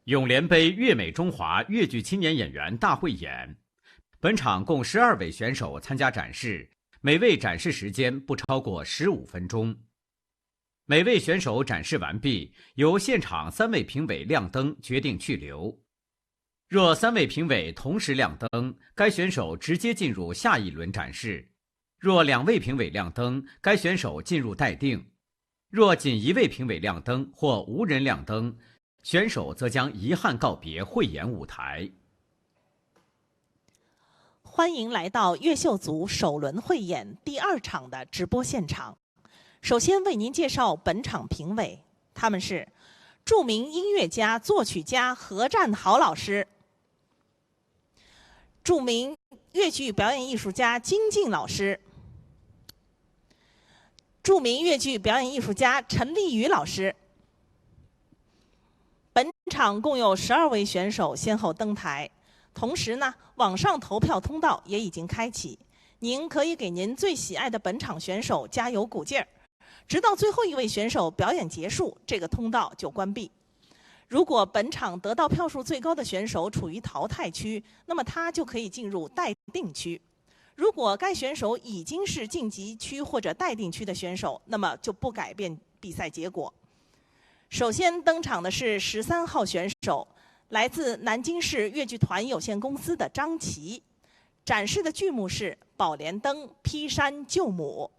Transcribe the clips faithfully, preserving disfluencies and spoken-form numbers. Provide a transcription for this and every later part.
永联杯粤美中华越剧青年演员大汇演。本场共十二位选手参加展示，每位展示时间不超过十五分钟。每位选手展示完毕，由现场三位评委亮灯决定去留。若三位评委同时亮灯，该选手直接进入下一轮展示。若两位评委亮灯，该选手进入待定。若仅一位评委亮灯或无人亮灯，选手则将遗憾告别汇演舞台。欢迎来到越绣组首轮汇演第二场的直播现场。首先为您介绍本场评委，他们是著名音乐家、作曲家何占豪老师，著名越剧表演艺术家金靖老师，著名越剧表演艺术家陈丽宇老师。本场共有十二位选手先后登台，同时呢，网上投票通道也已经开启，您可以给您最喜爱的本场选手加油鼓劲儿。直到最后一位选手表演结束，这个通道就关闭。如果本场得到票数最高的选手处于淘汰区，那么他就可以进入待定区。如果该选手已经是晋级区或者待定区的选手，那么就不改变比赛结果。首先登场的是十三号选手，来自南京市越剧团有限公司的张琪。展示的剧目是《宝莲灯·劈山救母》。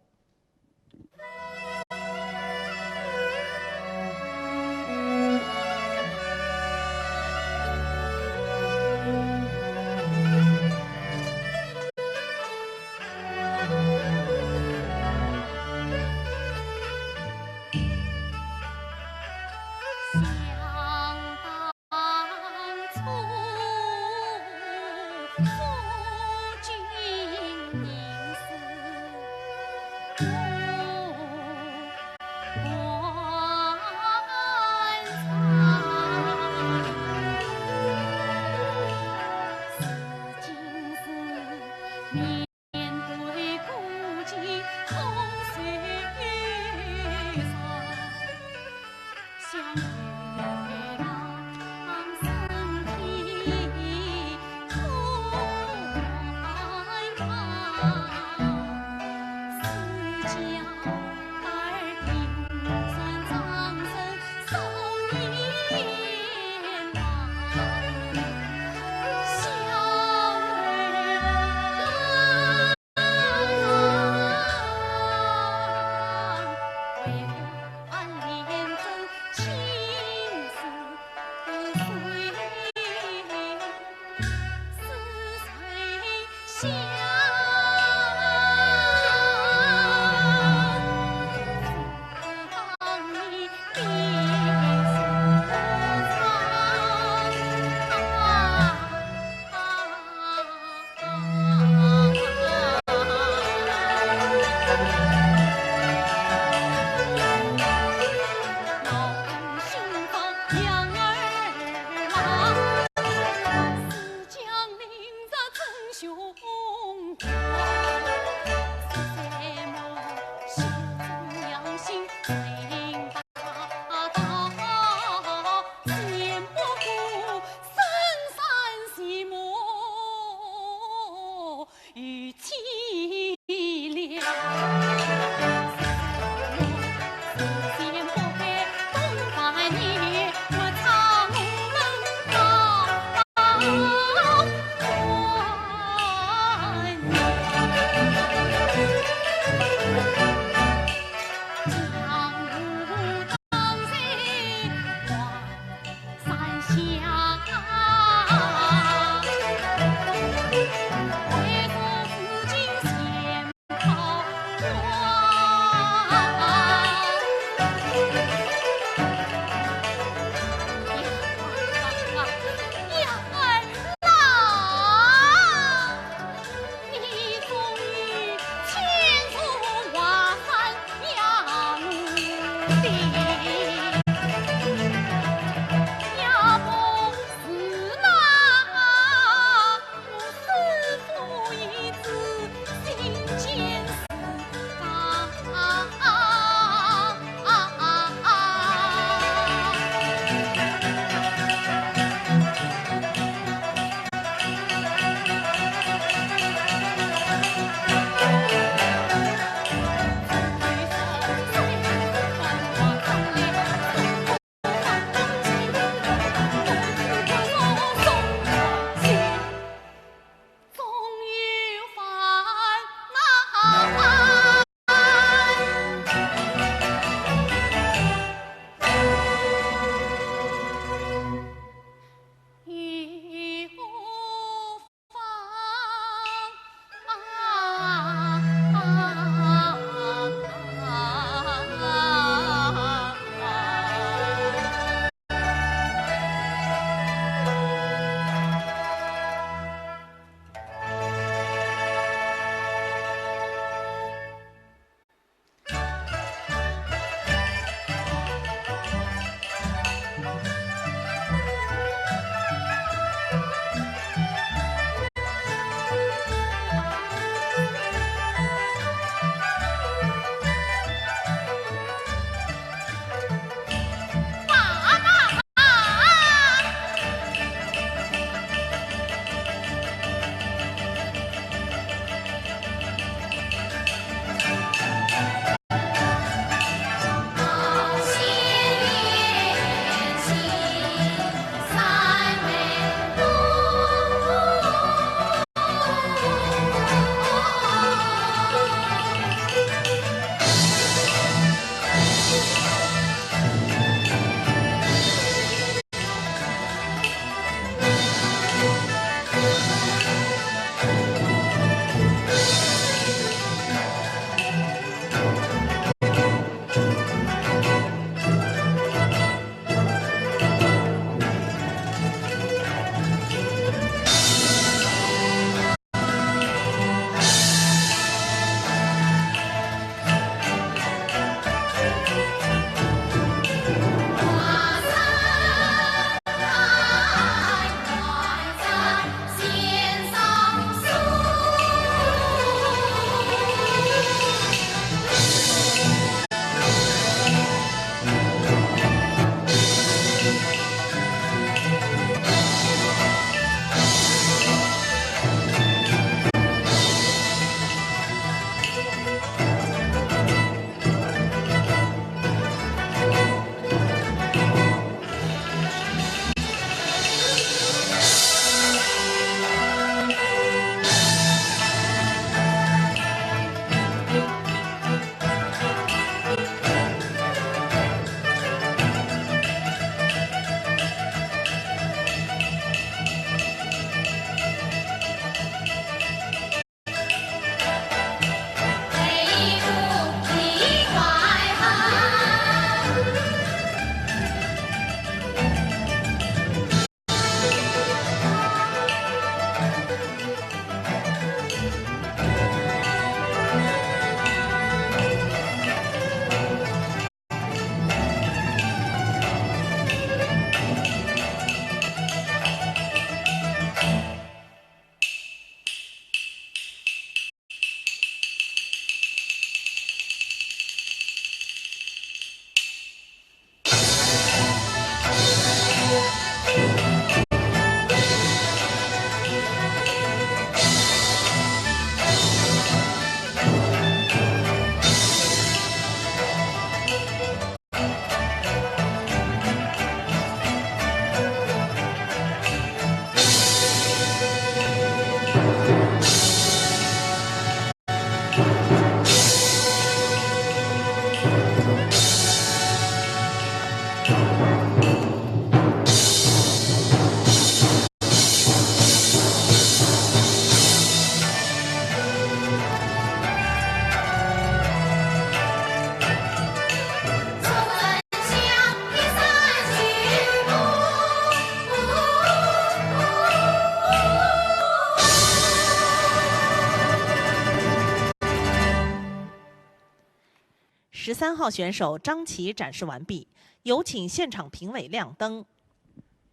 十三号选手张琪展示完毕，有请现场评委亮灯。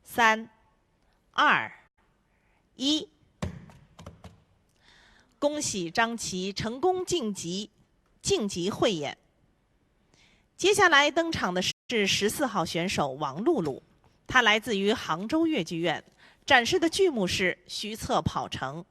三、二、一，恭喜张琪成功晋级晋级汇演。接下来登场的是十四号选手王璐璐，她来自于杭州越剧院，展示的剧目是《徐策跑城》。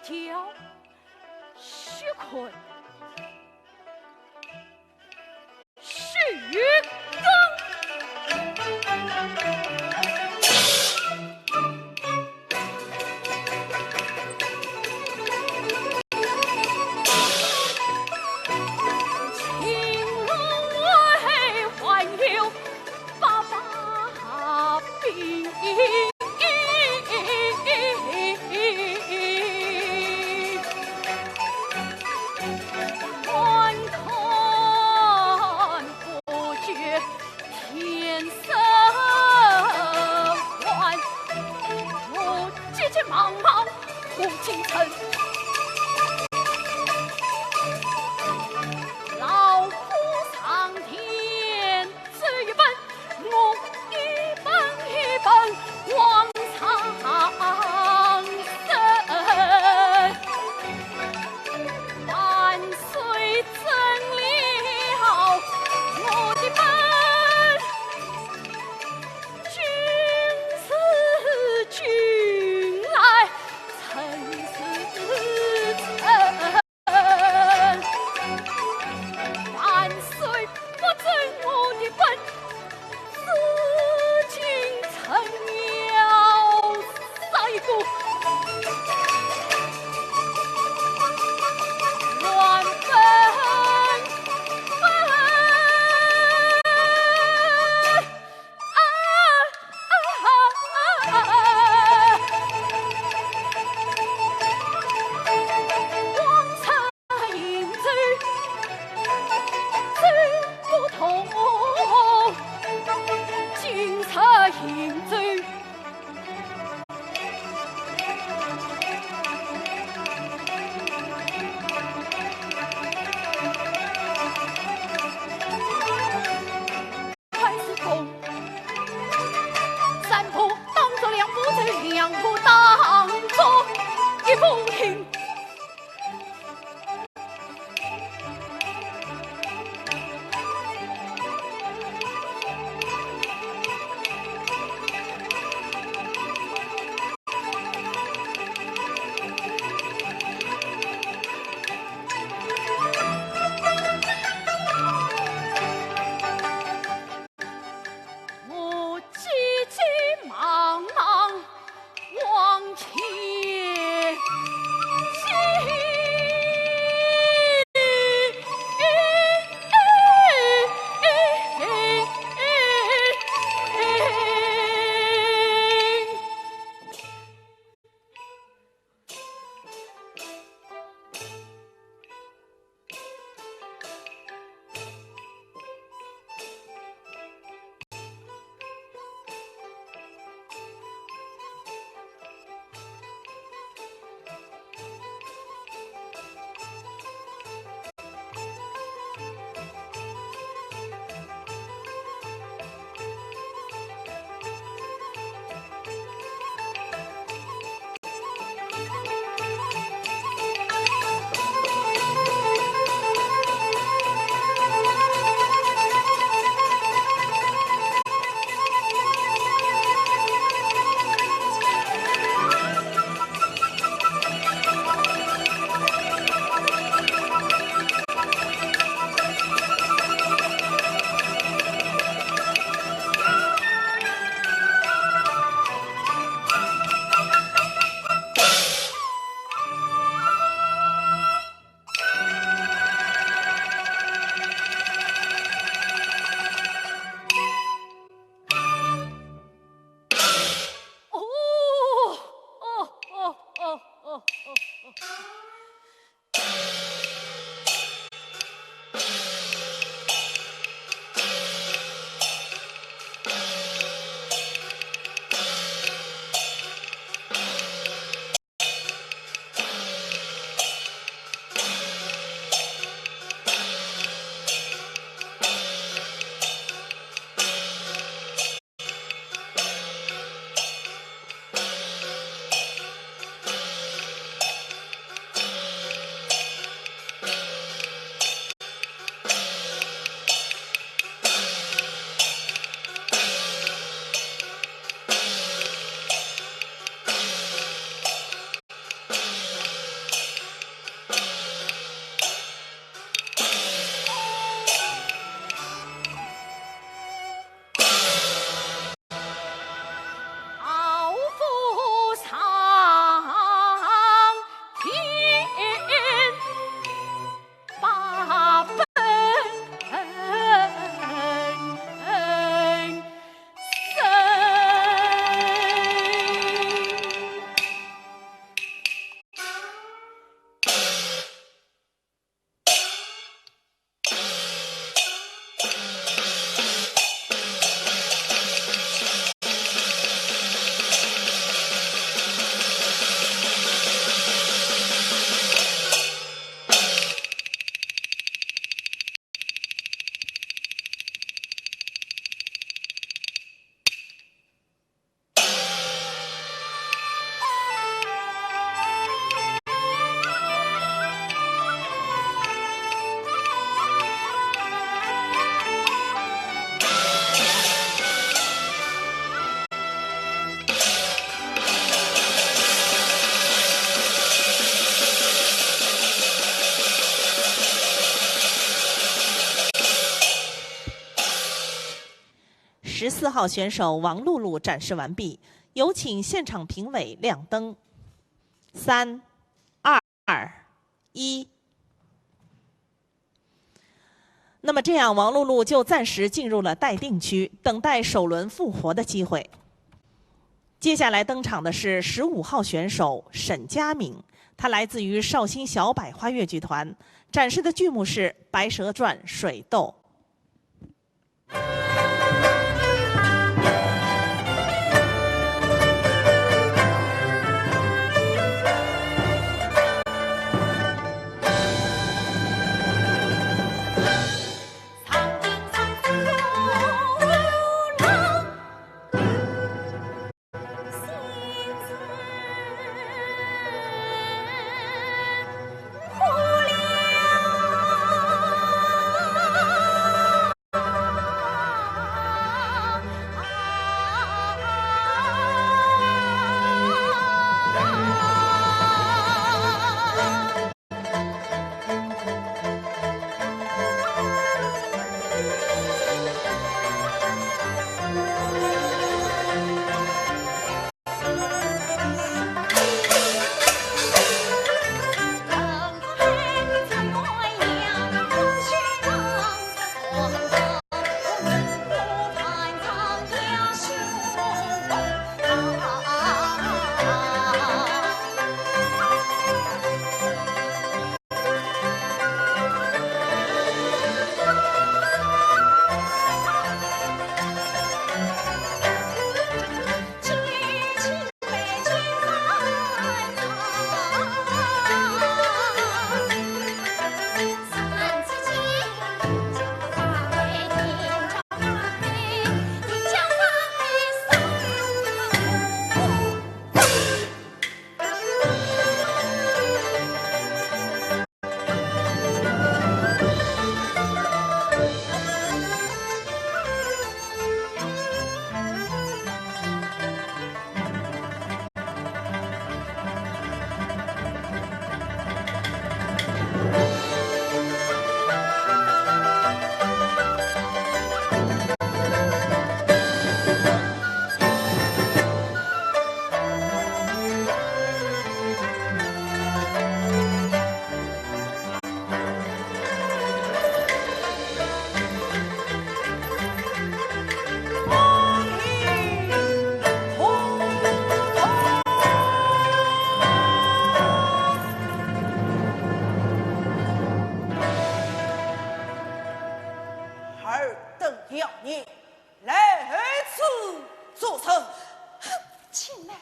叫许坤、许刚。四号选手王璐璐展示完毕，有请现场评委亮灯。三、二、一。那么这样，王璐璐就暂时进入了待定区，等待首轮复活的机会。接下来登场的是十五号选手沈佳敏，她来自于绍兴小百花越剧团，展示的剧目是《白蛇传》水斗。尔等妖孽，来此作甚？请来。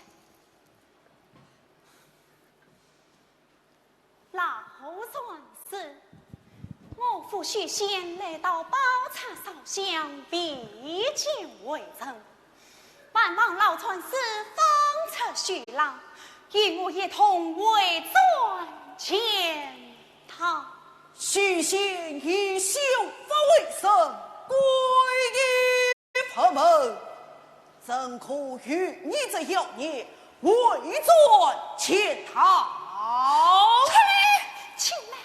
老传师，我父许仙来到宝刹烧香，未见回人。万望老传师方才许郎，与我一同回转见他。许仙以秀发为生，归隐 佛门，怎可与你这妖孽回转见他？快来，请来。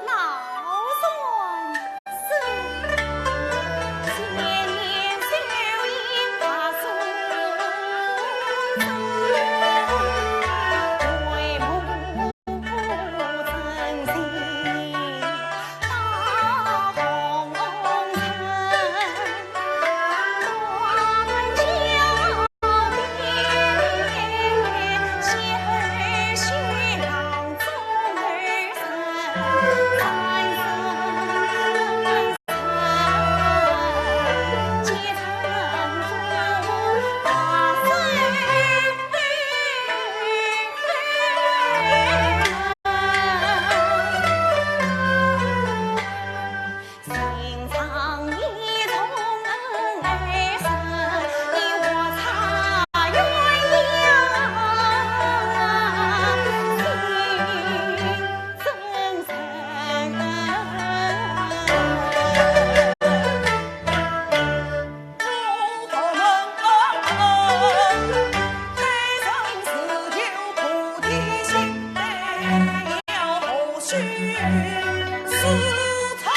老传师。水满金山。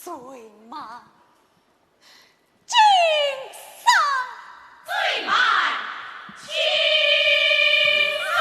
水满金山。水满金山。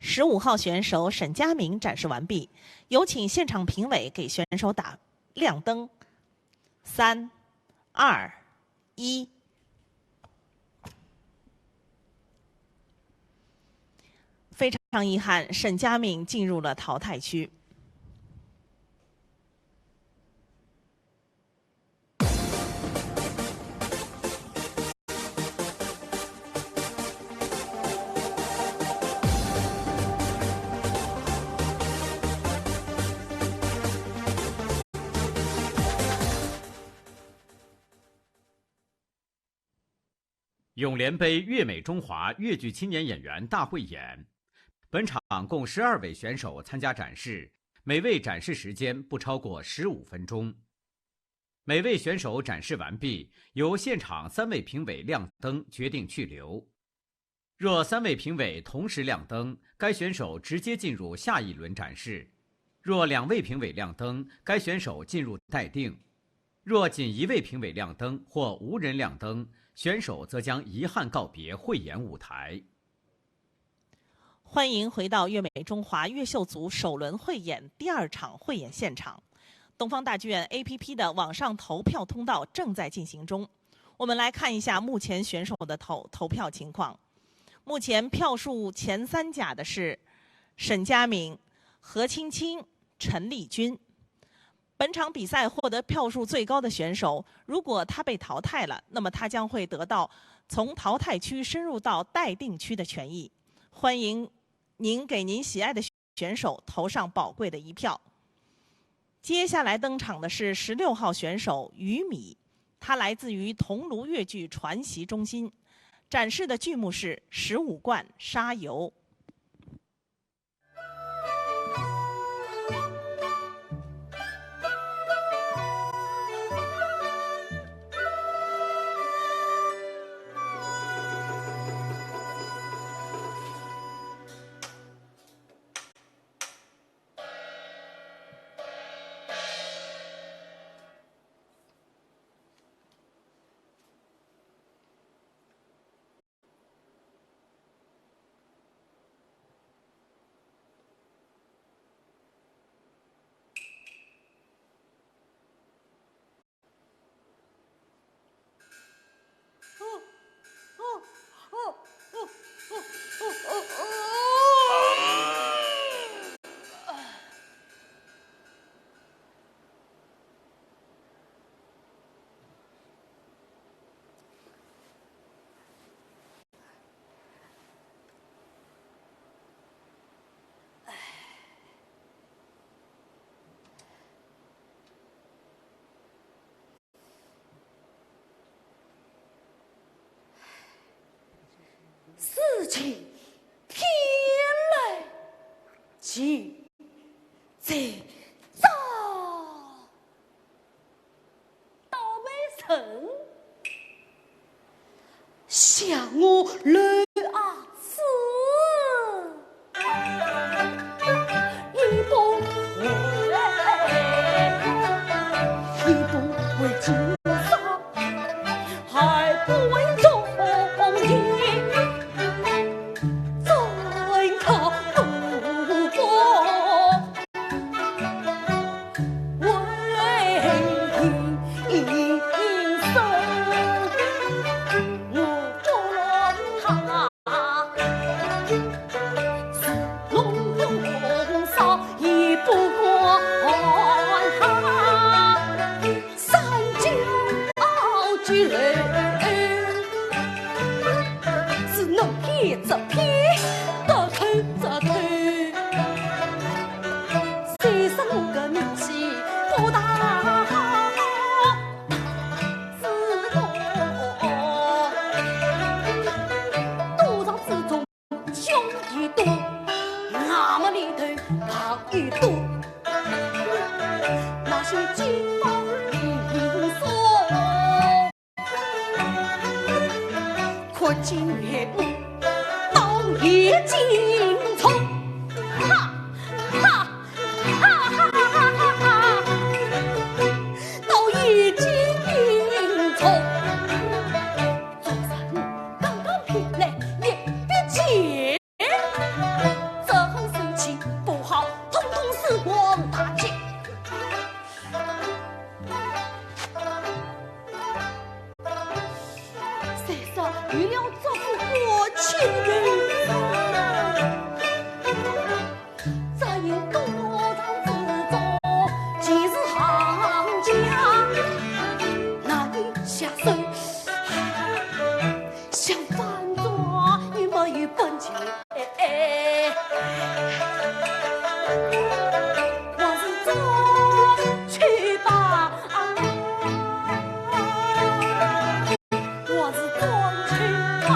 十五号选手沈佳明展示完毕，有请现场评委给选手打亮灯。三、二、一。非常遗憾，沈佳明进入了淘汰区。 泳联杯粤美中华越剧青年演员大汇演。本场共十二位选手参加展示，每位展示时间不超过十五分钟。每位选手展示完毕，由现场三位评委亮灯决定去留。若三位评委同时亮灯，该选手直接进入下一轮展示。 若两位评委亮灯，该选手进入待定；若仅一位评委亮灯或无人亮灯，选手则将遗憾告别汇演舞台。欢迎回到越美中华越秀组首轮汇演第二场汇演现场。东方大剧院A P P的网上投票通道正在进行中，我们来看一下目前选手的投投票情况。目前票数前三甲的是沈佳明、何青青、陈丽君。本场比赛获得票数最高的选手，如果他被淘汰了，那么他将会得到从淘汰区升入到待定区的权益。欢迎您给您喜爱的选手投上宝贵的一票。接下来登场的是十六号选手于米，他来自于桐庐越剧传习中心，展示的剧目是《十五贯杀尤》。事情偏来就在早。倒霉人，想我刘阿姊，一不会，一不会经商，二不会做人。多，衙门里头朋友多，那些金榜银榜，看见我倒也紧冲。哈哈哈哈哈哈哈，倒也紧冲。早上刚刚骗来一笔钱，这很生气，不好，统统是王大姐。谁说有了这副官清银子，只有多上之中，皆是行家，难以下手。 想反转也没有本钱。我是转去吧，我是转去吧。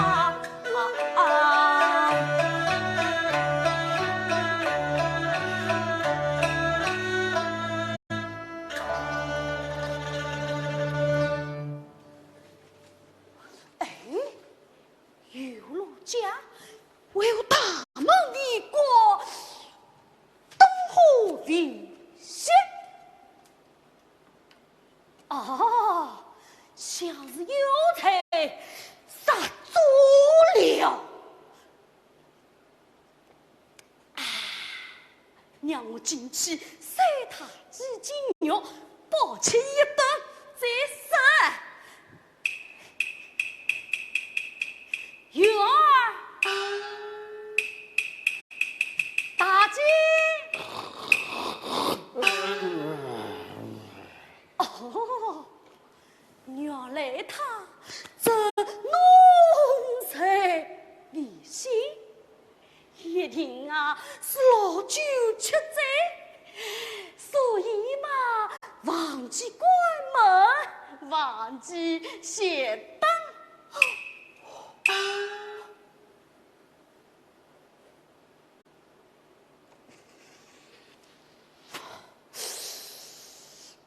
哎， 有陆家，还有大门的官，东湖为县。哦，想是有才杀猪了。 啊，让我进去塞他几斤肉，饱吃一顿再说。月儿，大姐。哦， 原来他这奴才为先，一定啊是老酒吃醉，所以嘛忘记关门，忘记闲打。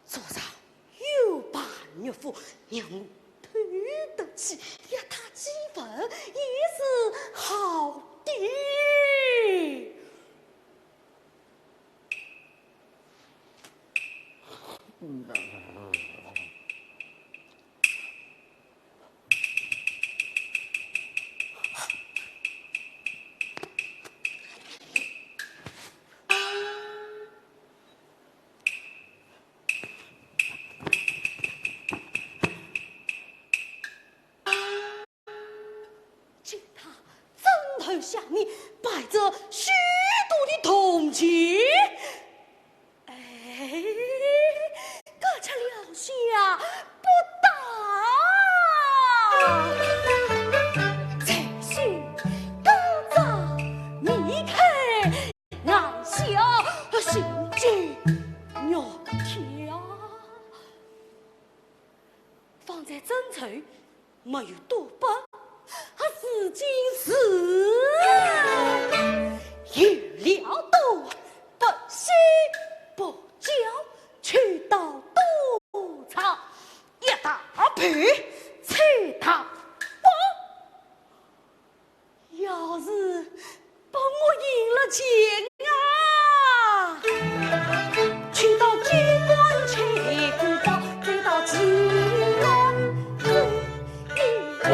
早上有半日夫，让我偷得去，要他几分也是好的。 见他枕头下面摆着许多的铜钱，哎，各吃了下不得。在心高照眉开，暗笑心惊肉跳。 方才真愁没有多不，如今是有了多不些，不交去到赌场，一大赔，七大光。 要是把我赢了钱啊，去到机关去，去到机关去，一个。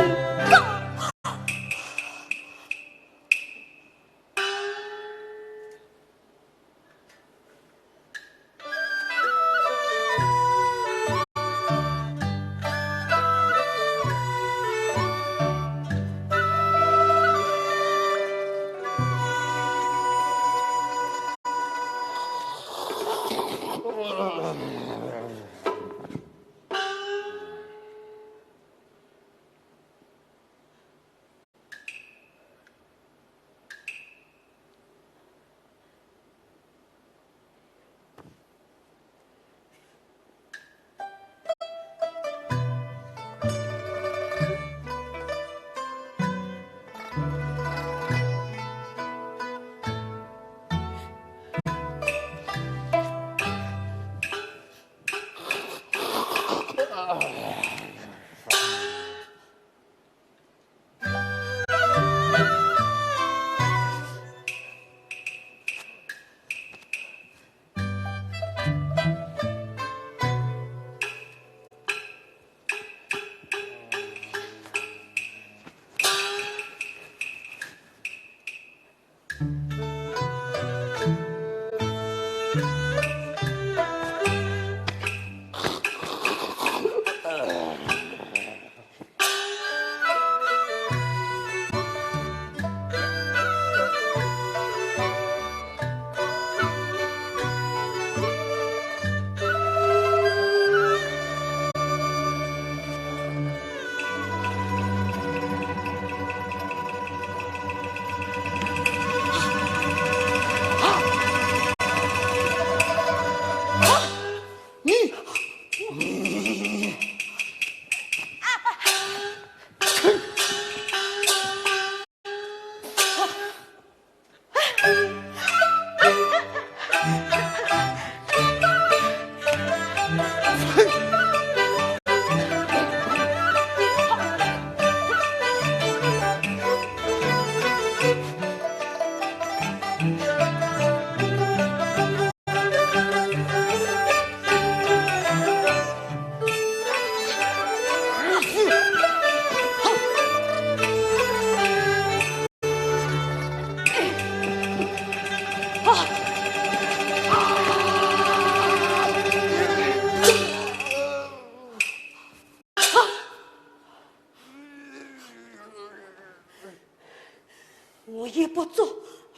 我也不做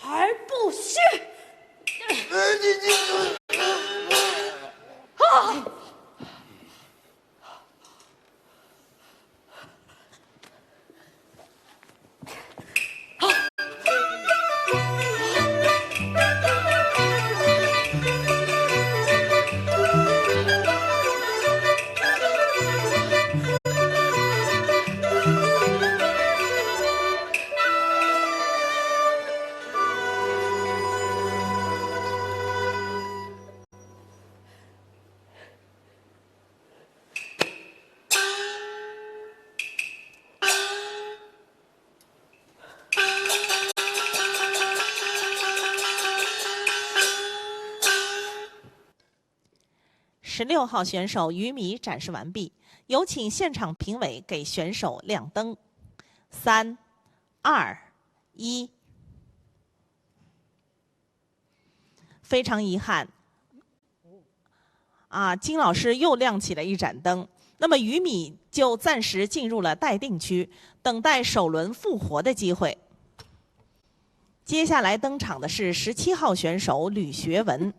而不休。啊！十六号选手鱼米展示完毕，有请现场评委给选手亮灯。三、二、一。非常遗憾，啊，金老师又亮起了一盏灯。那么鱼米就暂时进入了待定区，等待首轮复活的机会。接下来登场的是十七号选手吕学文，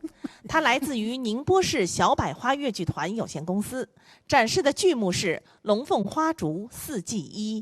他来自于宁波市小百花越剧团有限公司，展示的剧目是《龙凤花烛·四季一》。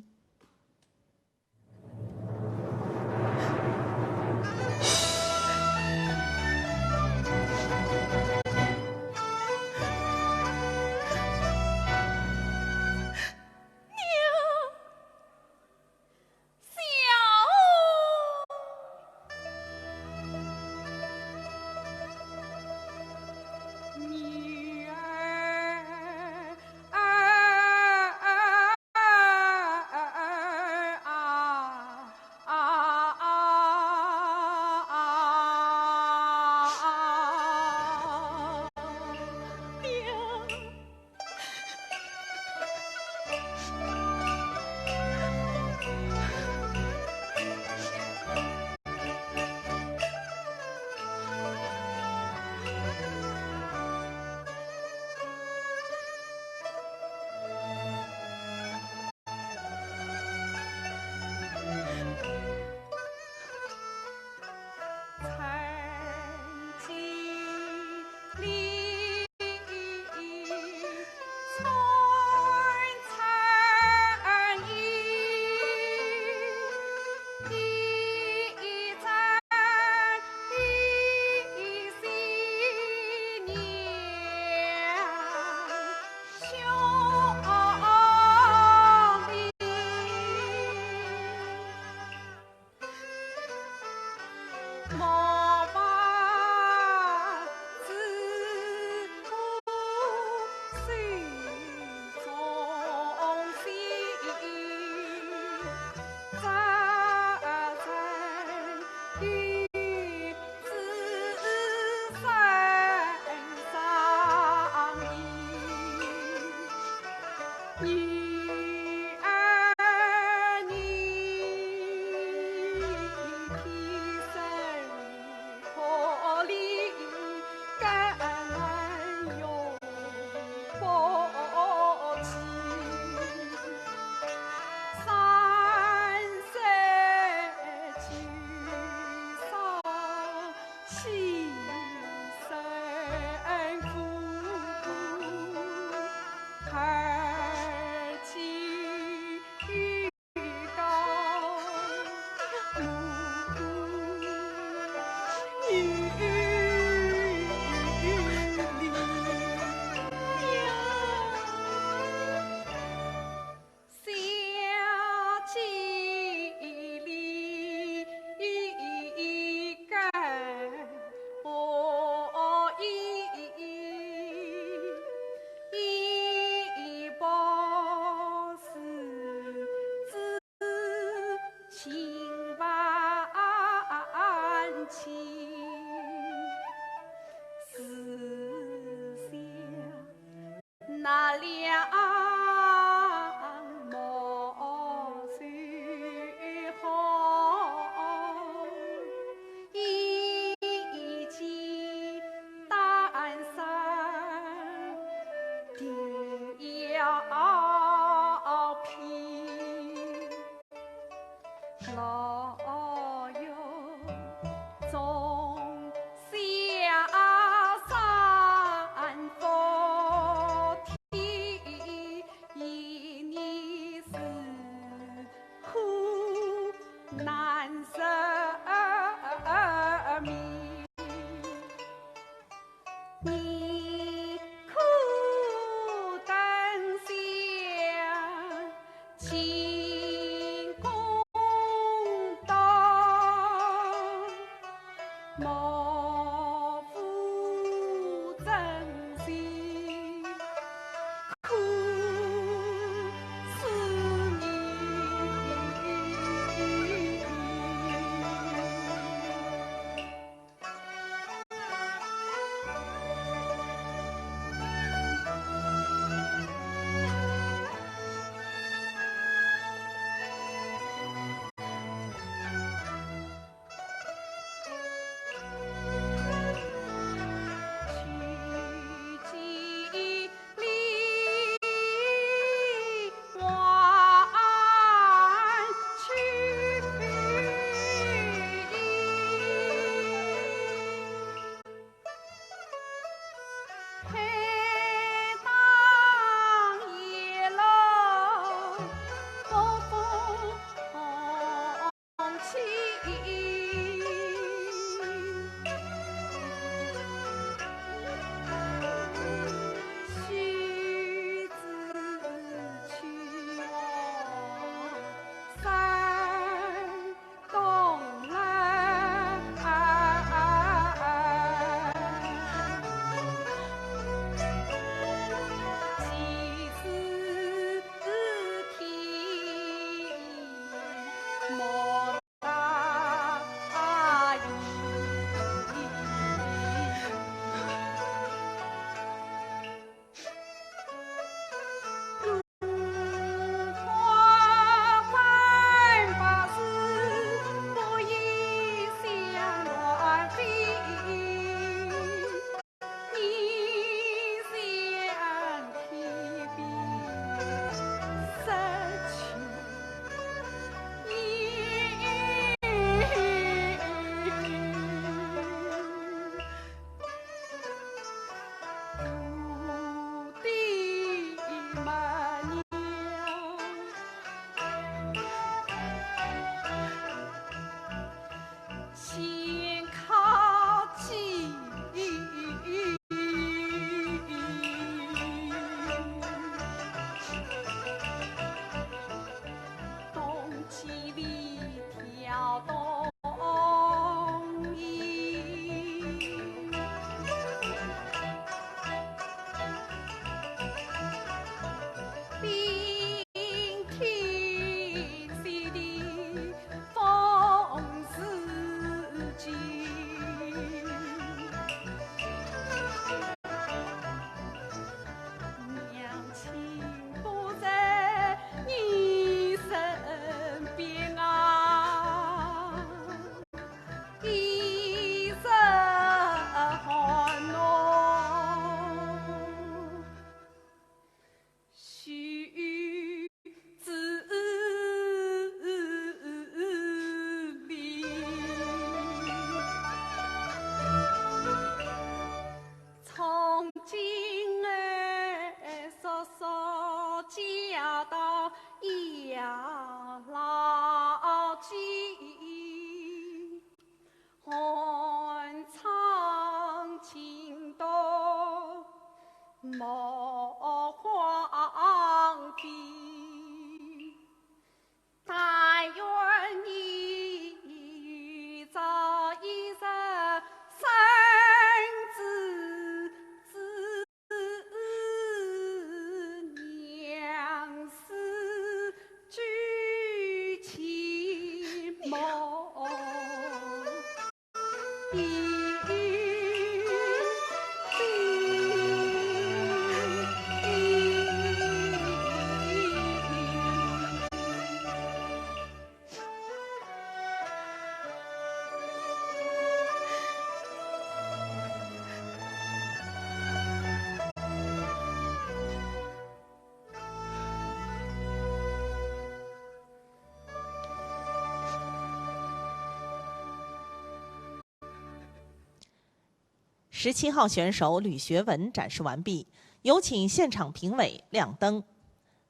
十七号选手吕学文展示完毕，有请现场评委亮灯。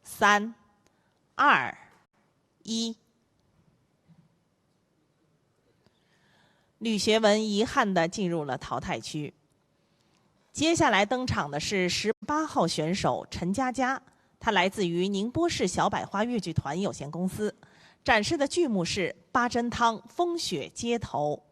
三、二、一。吕学文遗憾地进入了淘汰区。接下来登场的是十八号选手陈佳佳，她来自于宁波市小百花越剧团有限公司，展示的剧目是《八珍汤·风雪街头》。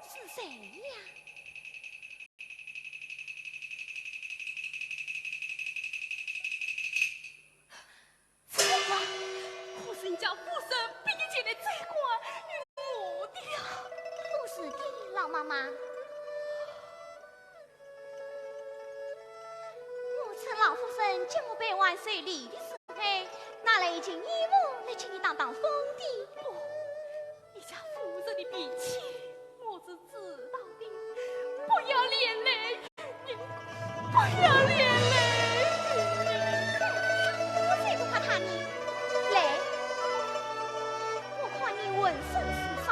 是谁呀？春花，可是你家夫人逼你前来追赶于我的呀。不是的，老妈妈。我趁老夫人将我陪玩水里的时候，拿了一件衣服来给你挡挡风的。不，你家夫人的脾气，我是 知道的，不要连累于你，不要连累于你。我才不怕她呢。来，我看你浑身是伤，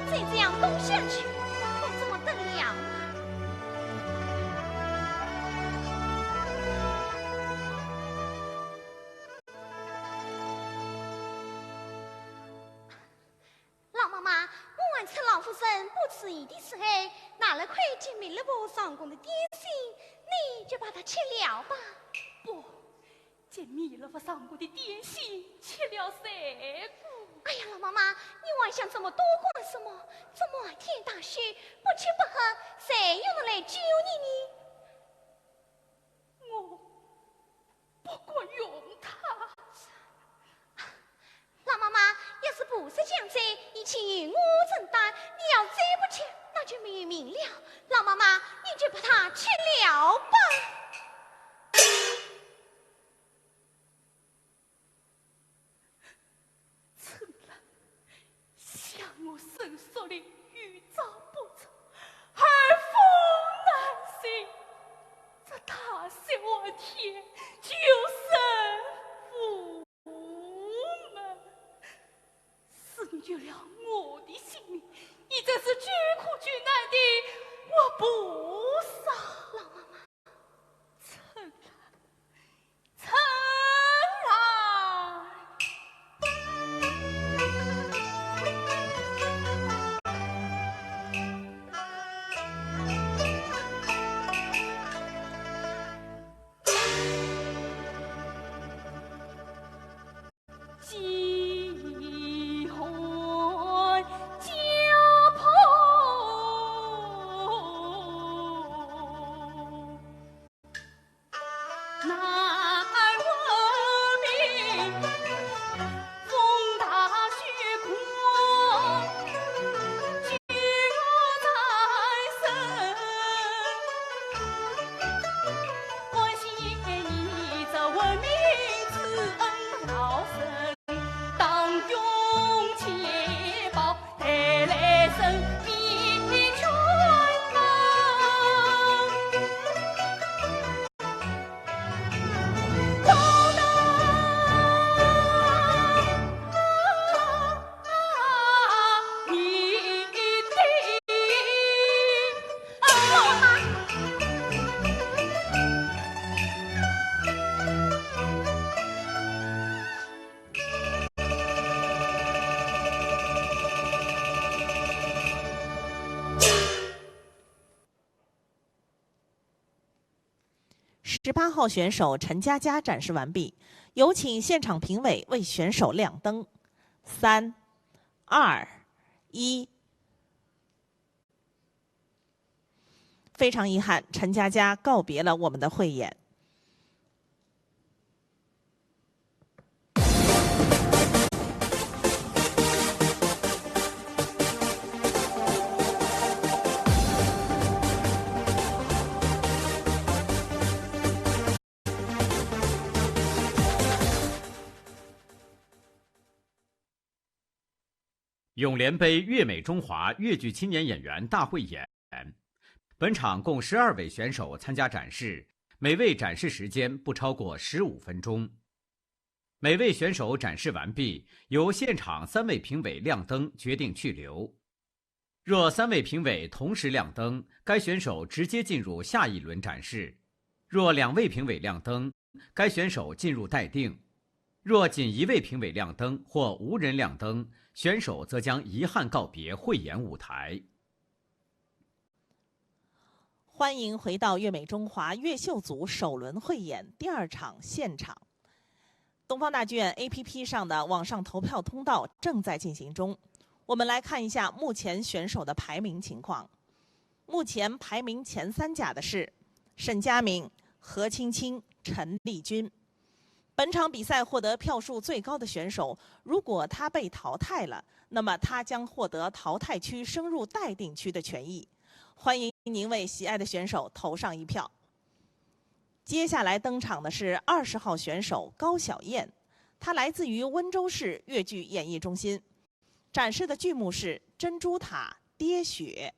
再这样冻下去，我怎么得了啊？ 老妈妈，我还趁老夫人不注意的时候，拿了块给米勒福上供的点心，你就把它吃了吧。不，给米勒福上供的点心吃了才怪。哎呀，老妈妈，你还想这么多干什么？这满天大雪，不吃不喝，谁又能来救你呢？ 我不敢用它。老妈妈，要是菩萨降灾，一切由我承担，你要再不吃，那就没有命了。老妈妈，你就把它吃了吧。 春兰，想我深锁里，欲招不着，海风难行。这大雪漫天，求神无门。是你救了我的性命，你真是救苦救难的活菩萨。老妈妈。春兰， 春兰。 十八号选手陈佳佳展示完毕，有请现场评委为选手亮灯。三、二、一。非常遗憾，陈佳佳告别了我们的汇演。 永联杯粤美中华越剧青年演员大汇演。本场共十二位选手参加展示，每位展示时间不超过十五分钟。每位选手展示完毕，由现场三位评委亮灯决定去留。若三位评委同时亮灯，该选手直接进入下一轮展示。 若两位评委亮灯，该选手进入待定。若仅一位评委亮灯或无人亮灯，选手则将遗憾告别汇演舞台。欢迎回到越美中华越秀组首轮汇演第二场现场。东方大剧院A P P上的网上投票通道正在进行中。我们来看一下目前选手的排名情况。目前排名前三甲的是沈佳明、何青青、陈丽君。本场比赛获得票数最高的选手，如果他被淘汰了，那么他将获得淘汰区升入待定区的权益。欢迎您为喜爱的选手投上一票。接下来登场的是二十号选手高晓燕，她来自于温州市越剧演艺中心，展示的剧目是《珍珠塔》《跌雪》。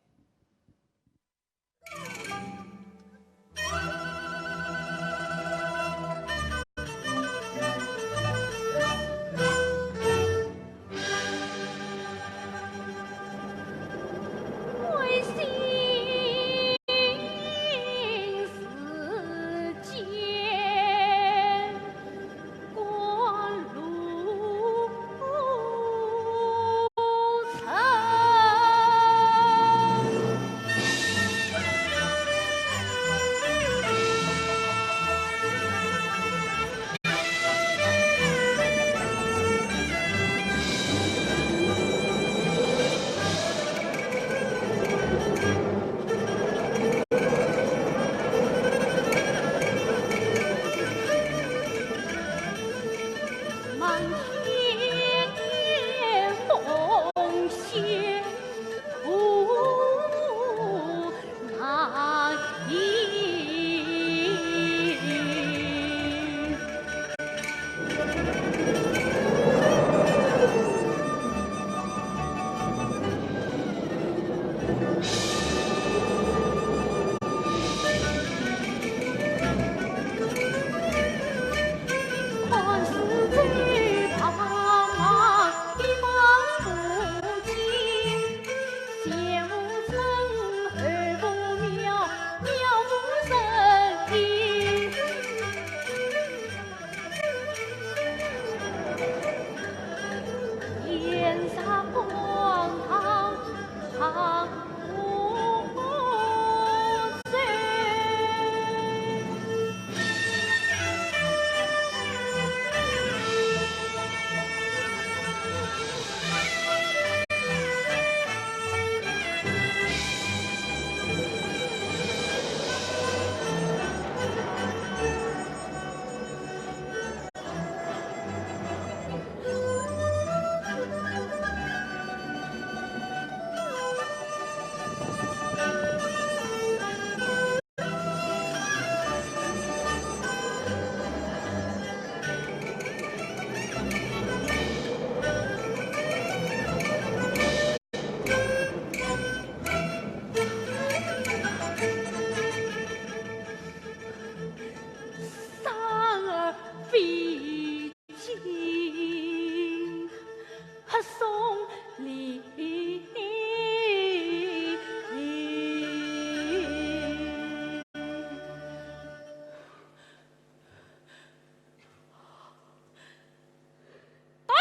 哎，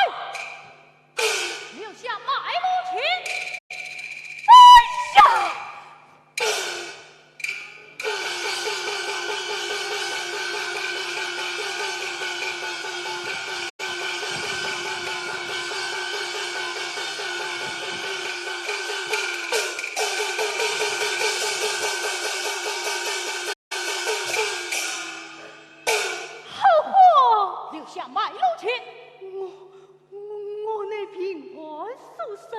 留下卖路钱！哎呀！好货！留下卖路钱！我，我乃平安书生，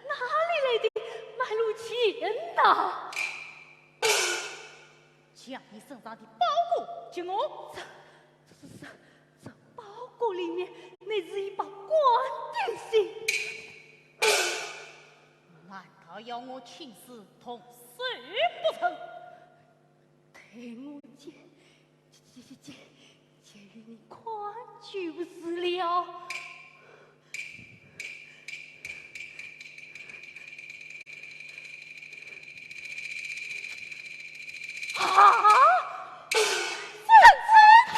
哪里来的卖路钱呐？将你身上的包裹给我。这，这，这，这包裹里面乃是一把官定信。难道要我亲自动手不成？ 待我解，解，解，解，解与你看就是了。啊！沈珠塔！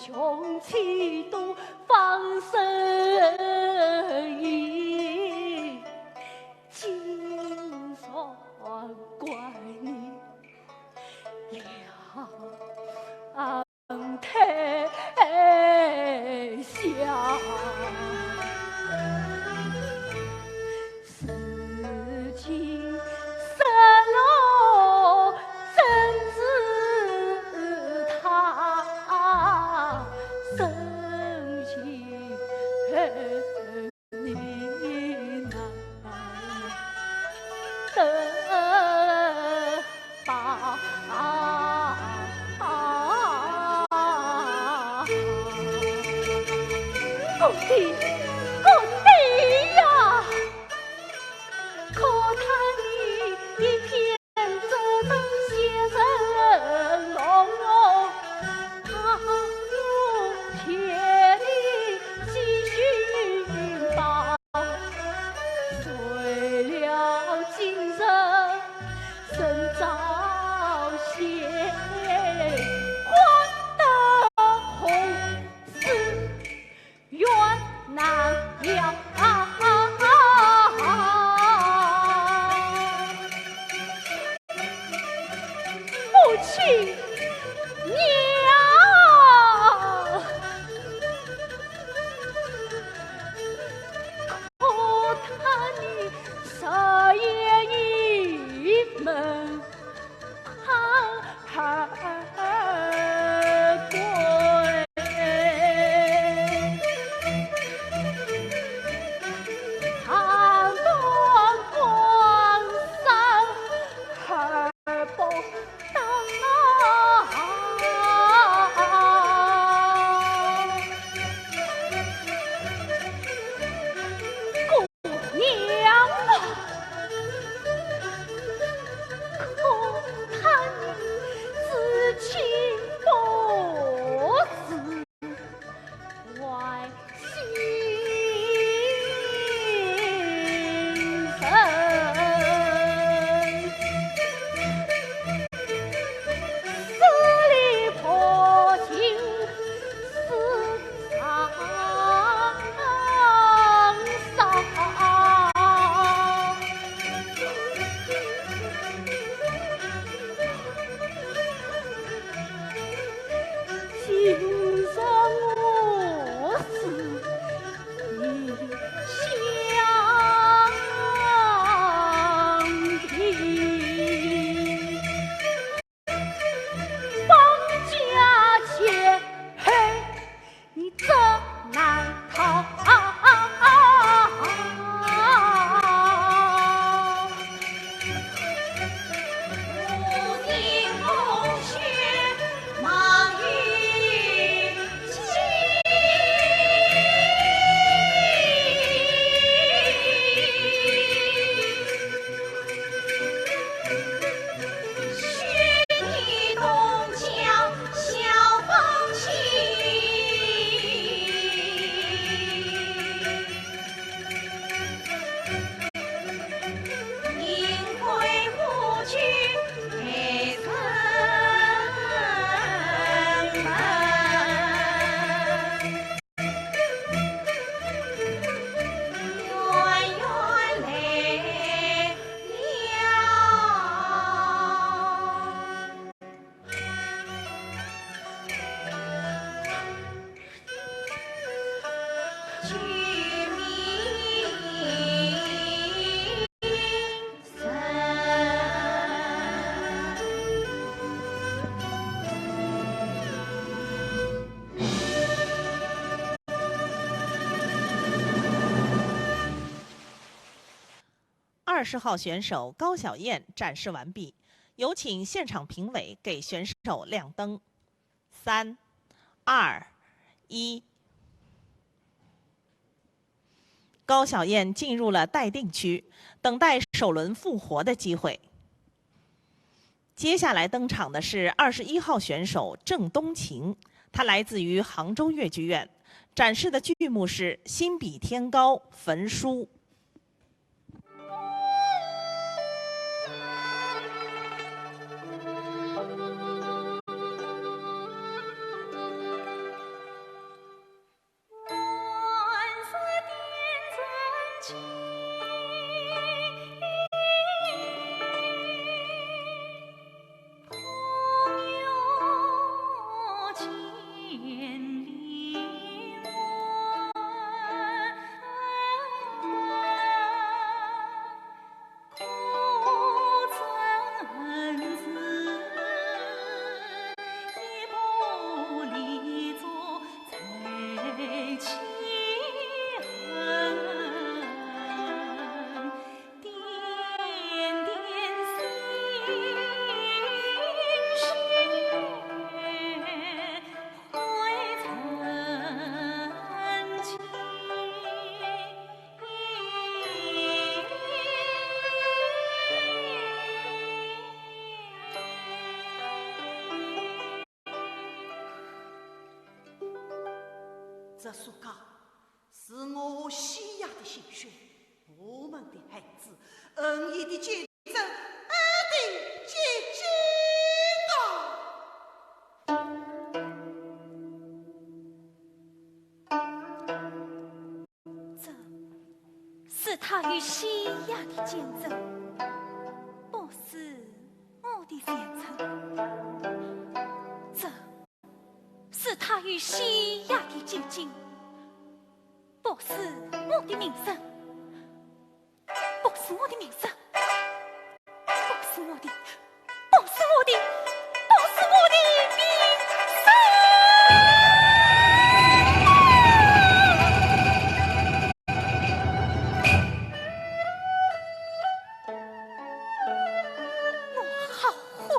雄起东方神医，金山怪你两台下。如今失落怎知他，深情你难得把。公子，公子呀，可叹你一片 母亲娘，可叹你少爷一门儿归。二十号选手高晓燕展示完毕，有请现场评委给选手亮灯。三、二、一。高晓燕进入了待定区，等待首轮复活的机会。接下来登场的是二十一号选手郑冬琴，她来自于杭州越剧院，展示的剧目是《心比天高》《焚书》。这所讲，是我西亚的心血，我们的孩子，恩义的见证，爱的结晶啊！这是他与西亚的见证，不是我的前程。这 是他与西亚的结晶，不是我的名声，不是我的名声，不是我的，不是我的，不是我的名声。我后悔，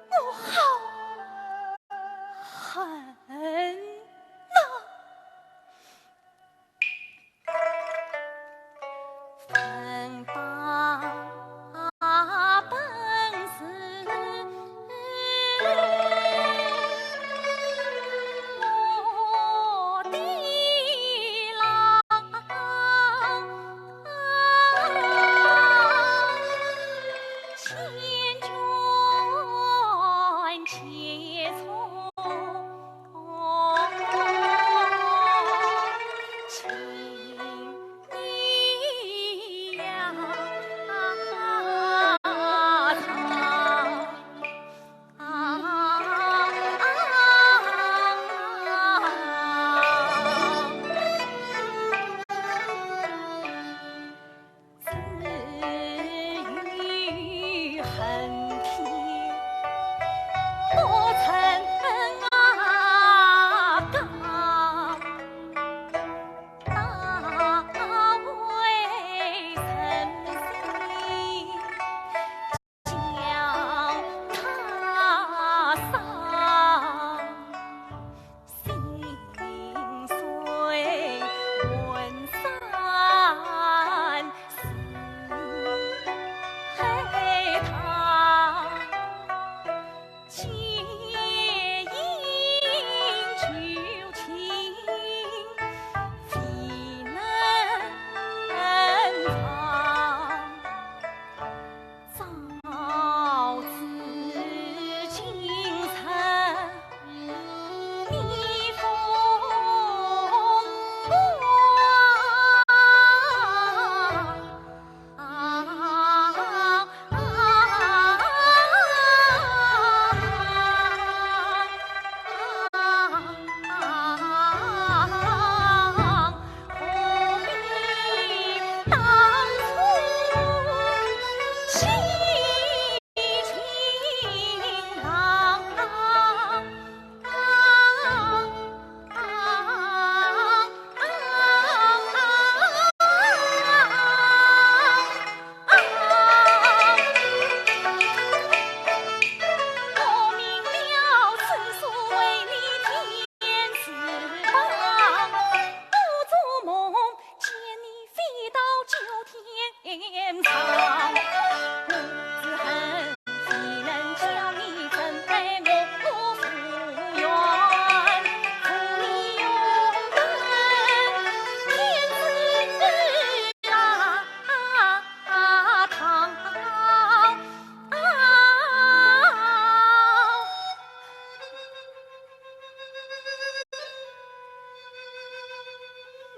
我好 恨呐！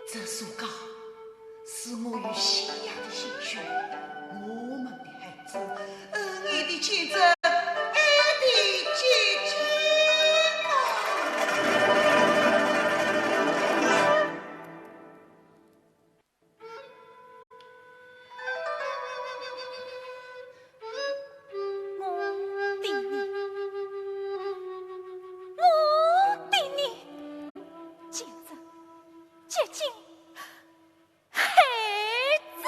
这首歌是我与西亚的心血，我们的孩子，恩爱的见证，爱的结晶啊！ 我的你，我的你，简直接近黑子。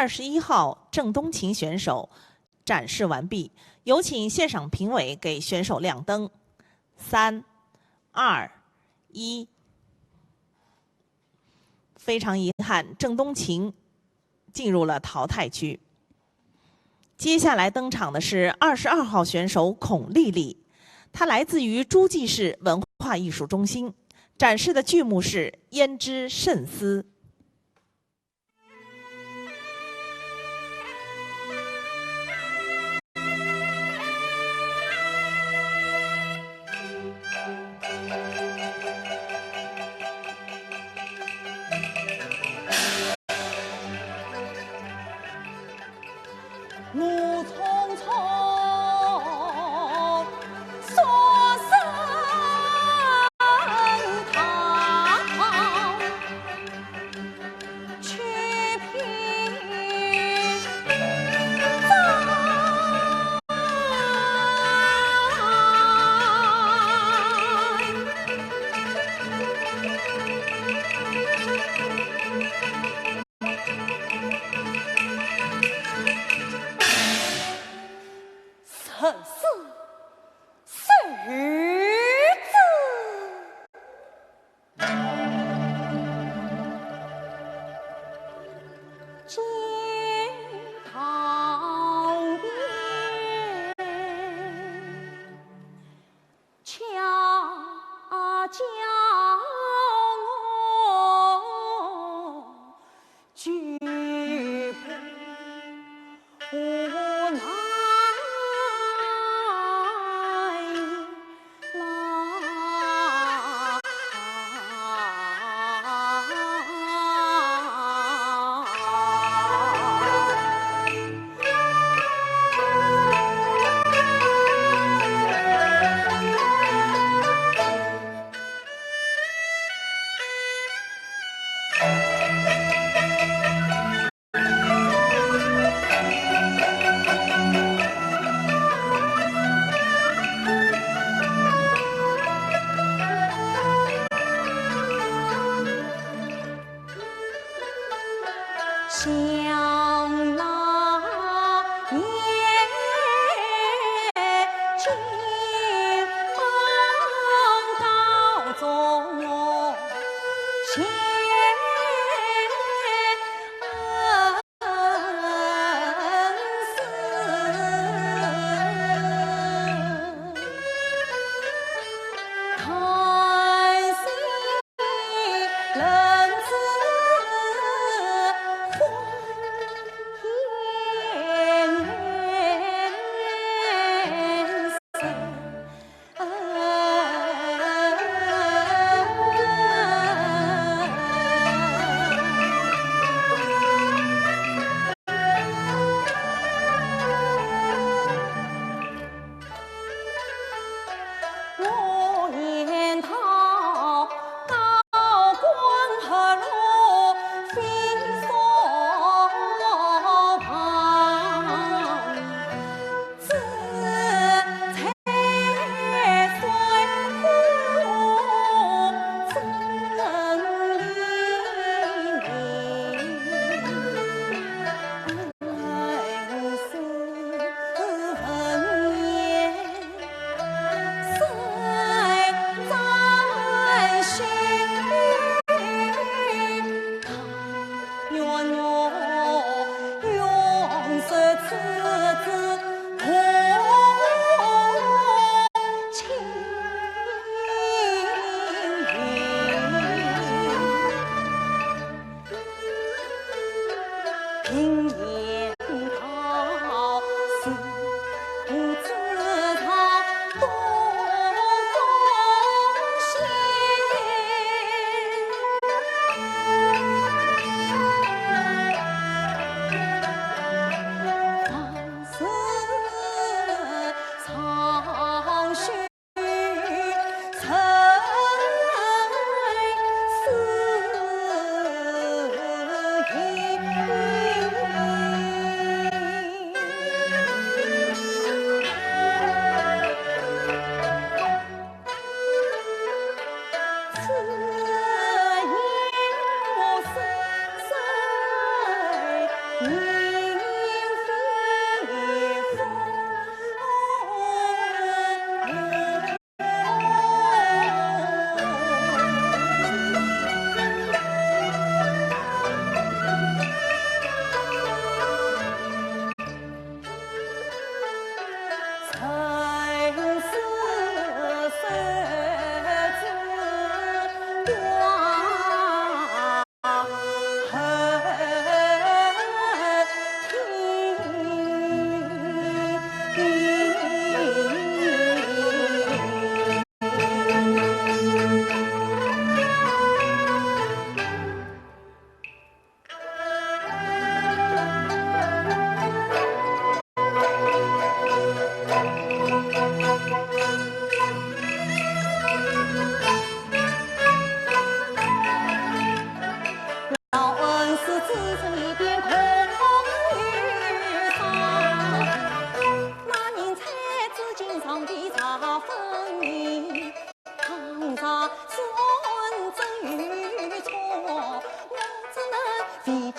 十一号郑冬琴选手展示完毕，有请现场评委给选手亮灯。三、二、一。非常遗憾，郑冬琴进入了淘汰区。接下来登场的是二十二号选手孔丽丽，她来自于诸暨市文化艺术中心，展示的剧目是《胭脂慎思》。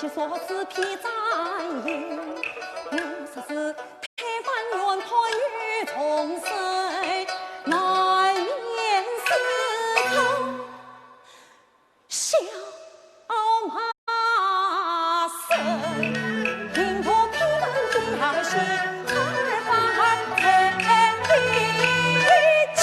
说是披战衣，我说是推翻原判与众生，难免是口笑骂声。平复批判的爱心，而反在的情。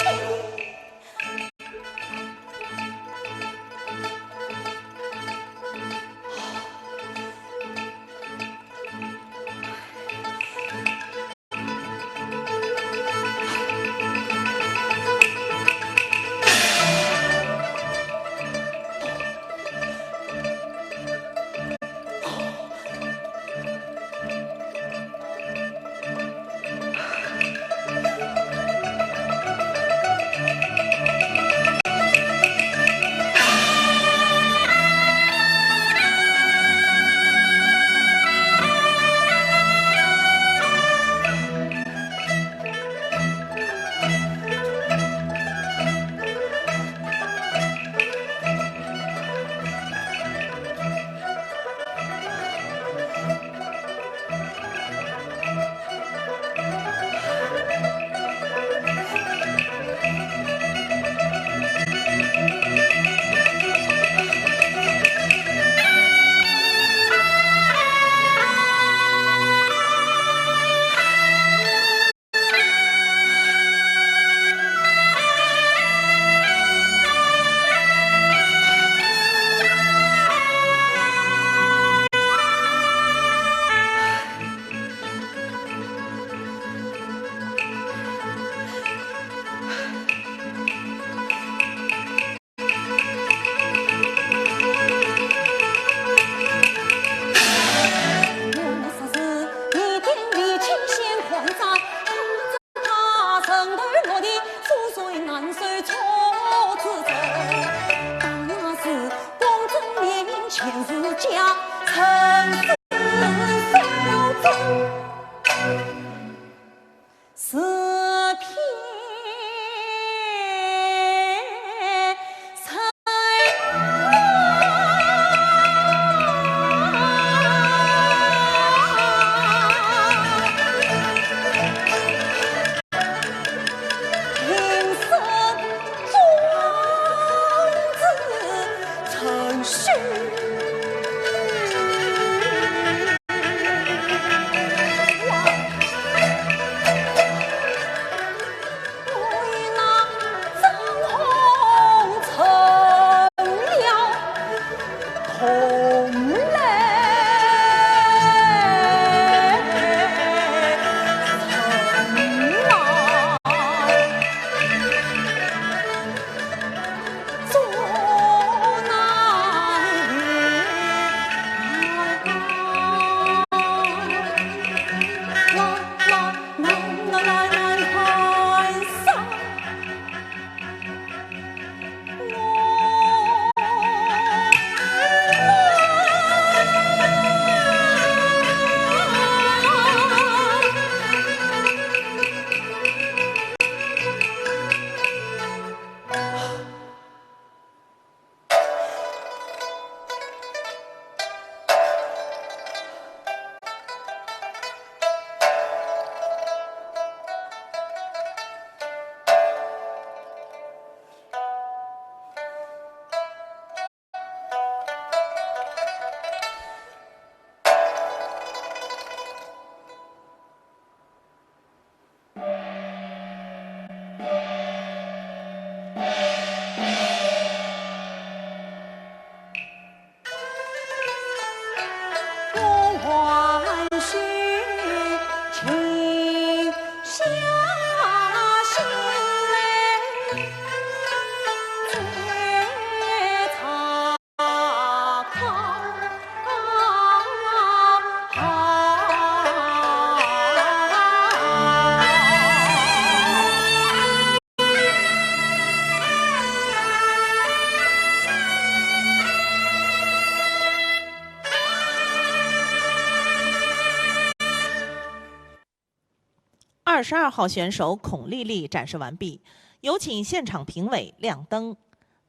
二十二号选手孔丽丽展示完毕，有请现场评委亮灯。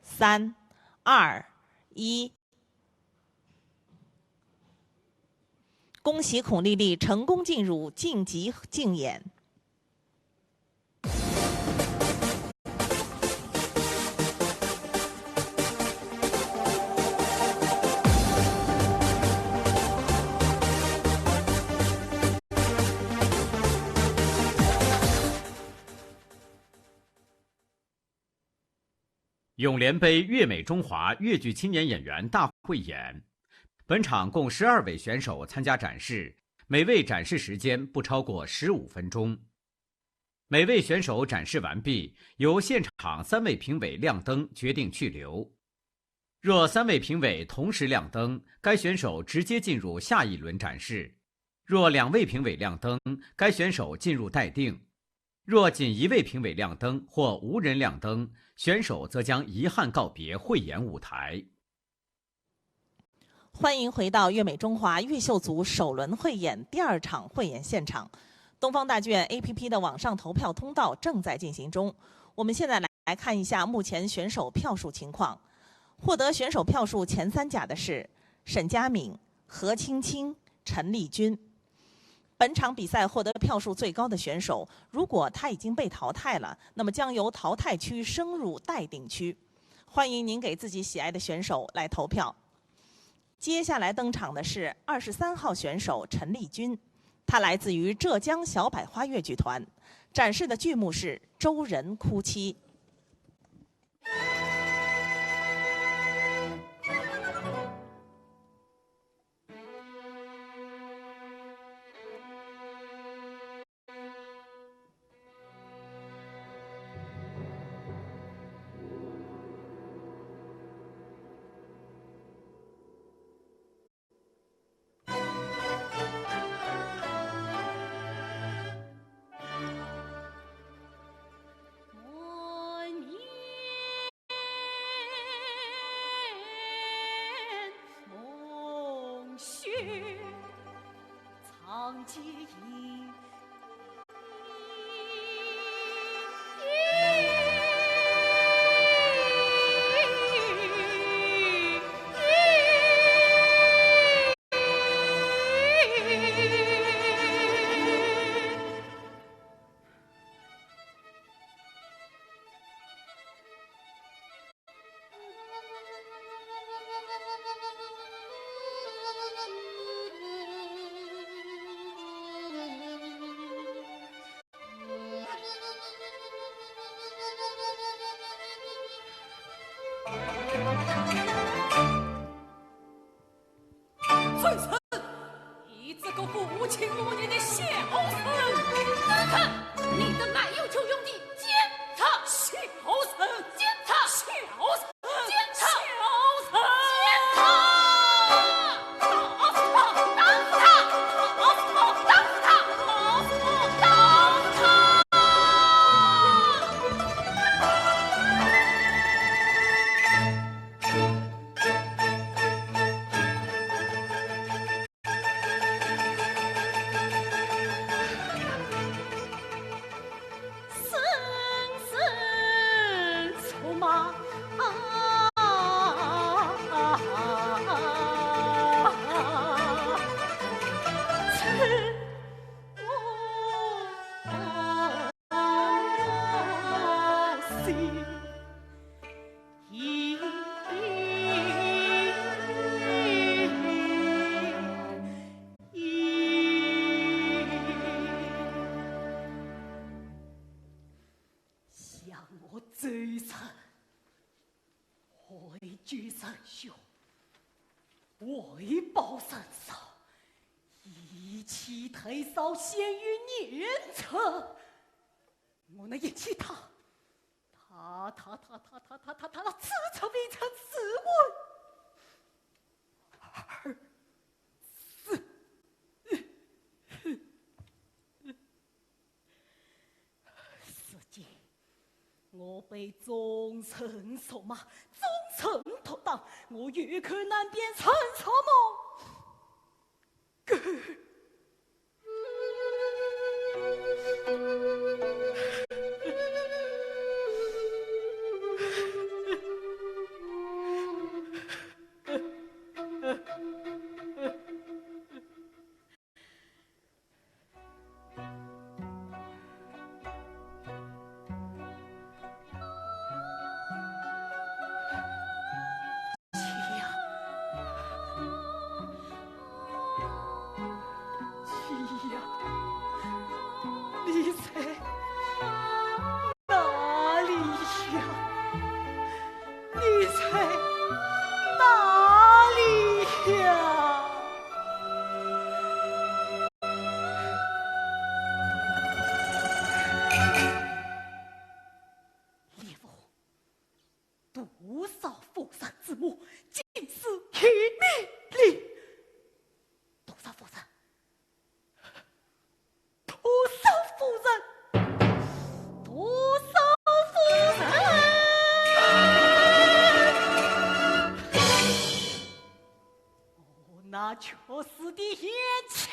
三、二、一。恭喜孔丽丽成功进入晋级竞演。 永联杯粤美中华越剧青年演员大汇演。本场共十二位选手参加展示，每位展示时间不超过十五分钟。每位选手展示完毕，由现场三位评委亮灯决定去留。若三位评委同时亮灯，该选手直接进入下一轮展示。若两位评委亮灯，该选手进入待定。若仅一位评委亮灯或无人亮灯，选手则将遗憾告别汇演舞台。欢迎回到越美中华越秀组首轮汇演第二场汇演现场。东方大剧院A P P的网上投票通道正在进行中。我们现在来看一下目前选手票数情况。获得选手票数前三甲的是沈佳敏、何青青、陈丽君。本场比赛获得票数最高的选手，如果他已经被淘汰了，那么将由淘汰区升入待定区。欢迎您给自己喜爱的选手来投票。接下来登场的是二十三号选手陈丽君，她来自于浙江小百花越剧团，展示的剧目是《周人哭妻》。想我周成，怀旧成凶，怀抱成仇，一气退烧，陷于年成。我那一气他，他他他他他他他他他，此处未曾自刎。二 四。如今我被忠臣辱骂，忠臣毒打，我有口难辩，成什么狗？多少夫人之母，竟是一命令。多少夫人？多少夫人？多少夫人？哦，那绝世的贤妻！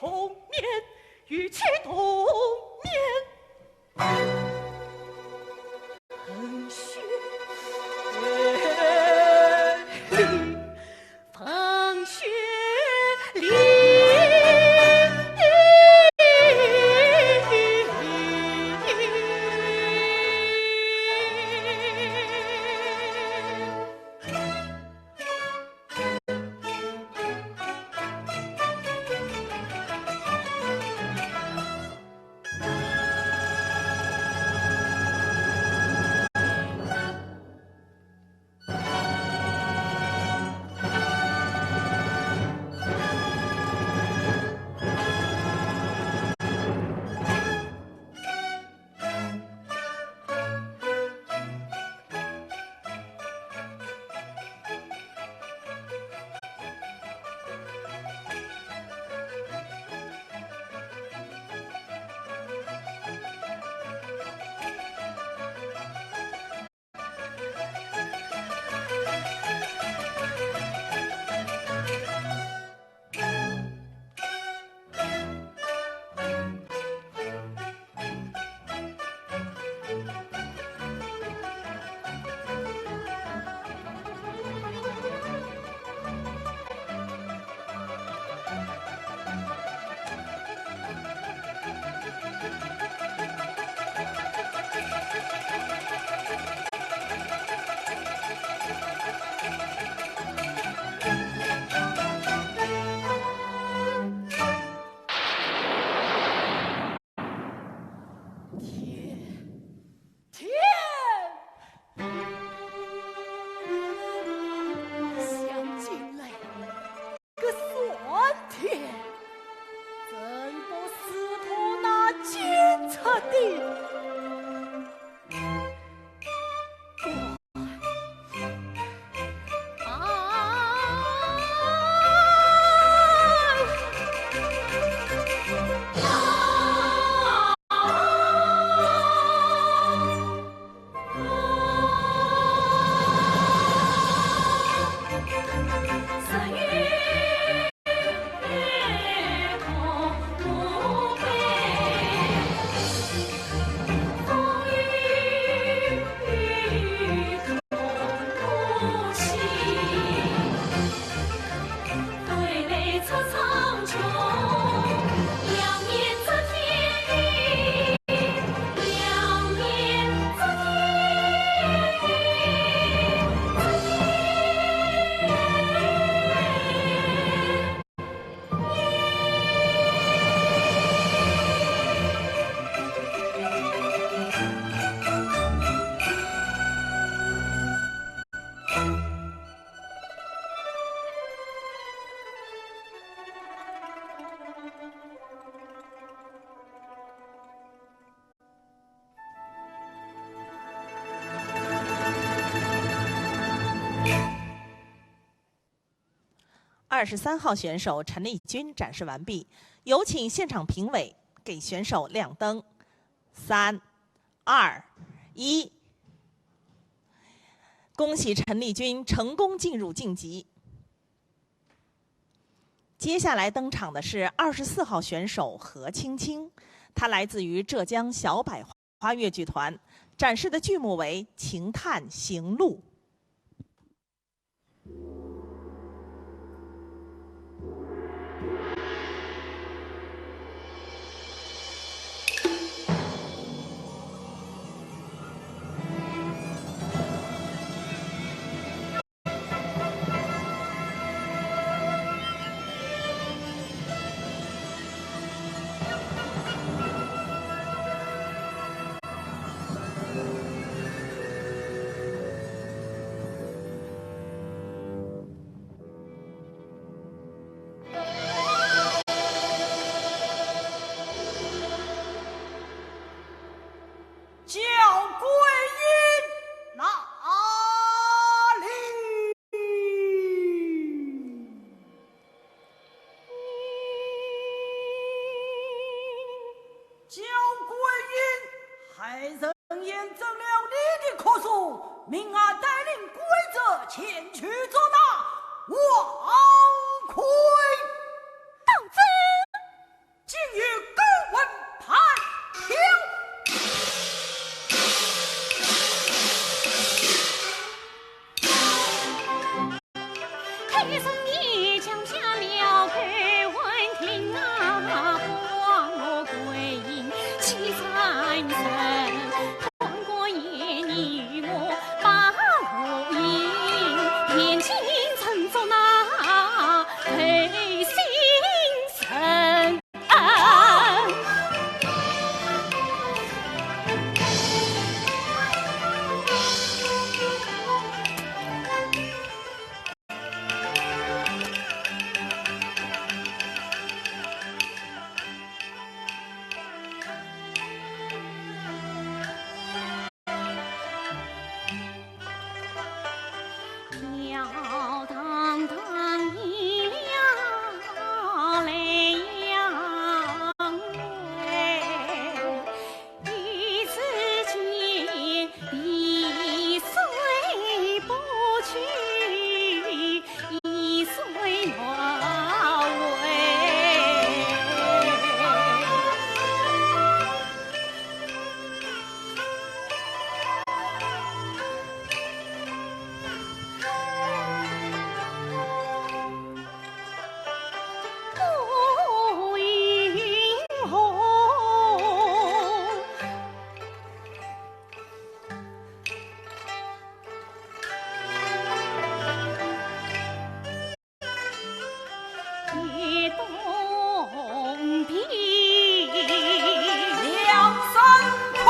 同眠，与妻同眠。横须里，横须里。天，天！想进来个酸甜，真不是他那奸贼的。二十三号选手陈丽君展示完毕，有请现场评委给选手亮灯。三、二、一，恭喜陈丽君成功进入晋级。接下来登场的是二十四号选手何青青，她来自于浙江小百花越剧团，展示的剧目为《秦探行路》。东边。梁山泊。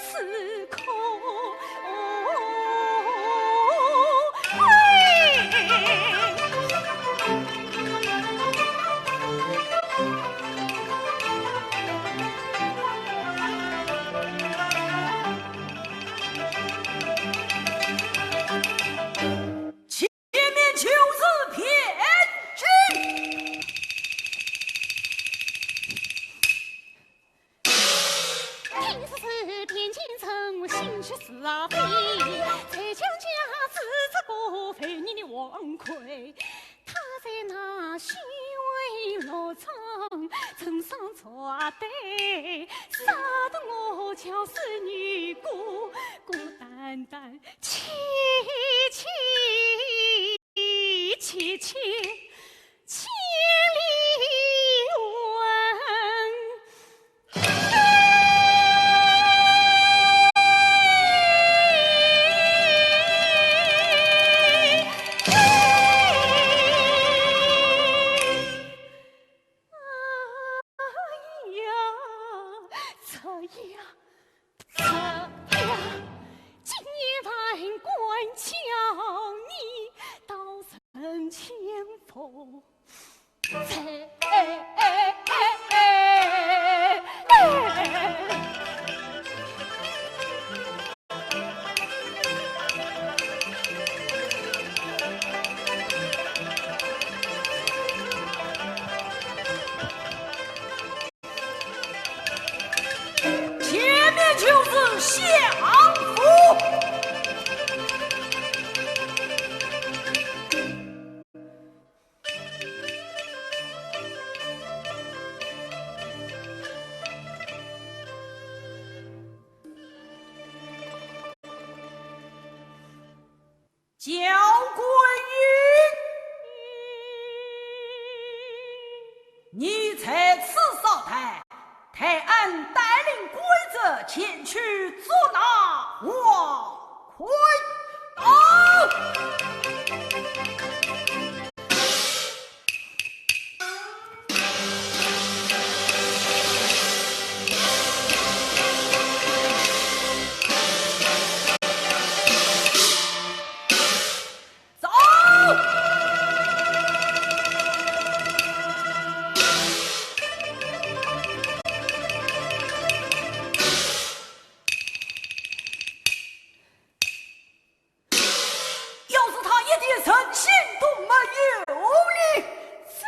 此刻。前面就是汴京。 听说是汴京城，我心血似飞，才将家子这个万年的王魁，他在那虚伪落场，成双作对，杀得我叫是女孤孤单单，凄凄凄凄千里问。 哎呀，这呀，这呀，今夜万般叫你到人间佛。 前面就是相府。 敫观音，你在此稍待，待俺带领官职前去捉拿王魁。到！走！ 要是他一点人性都没有哩。这，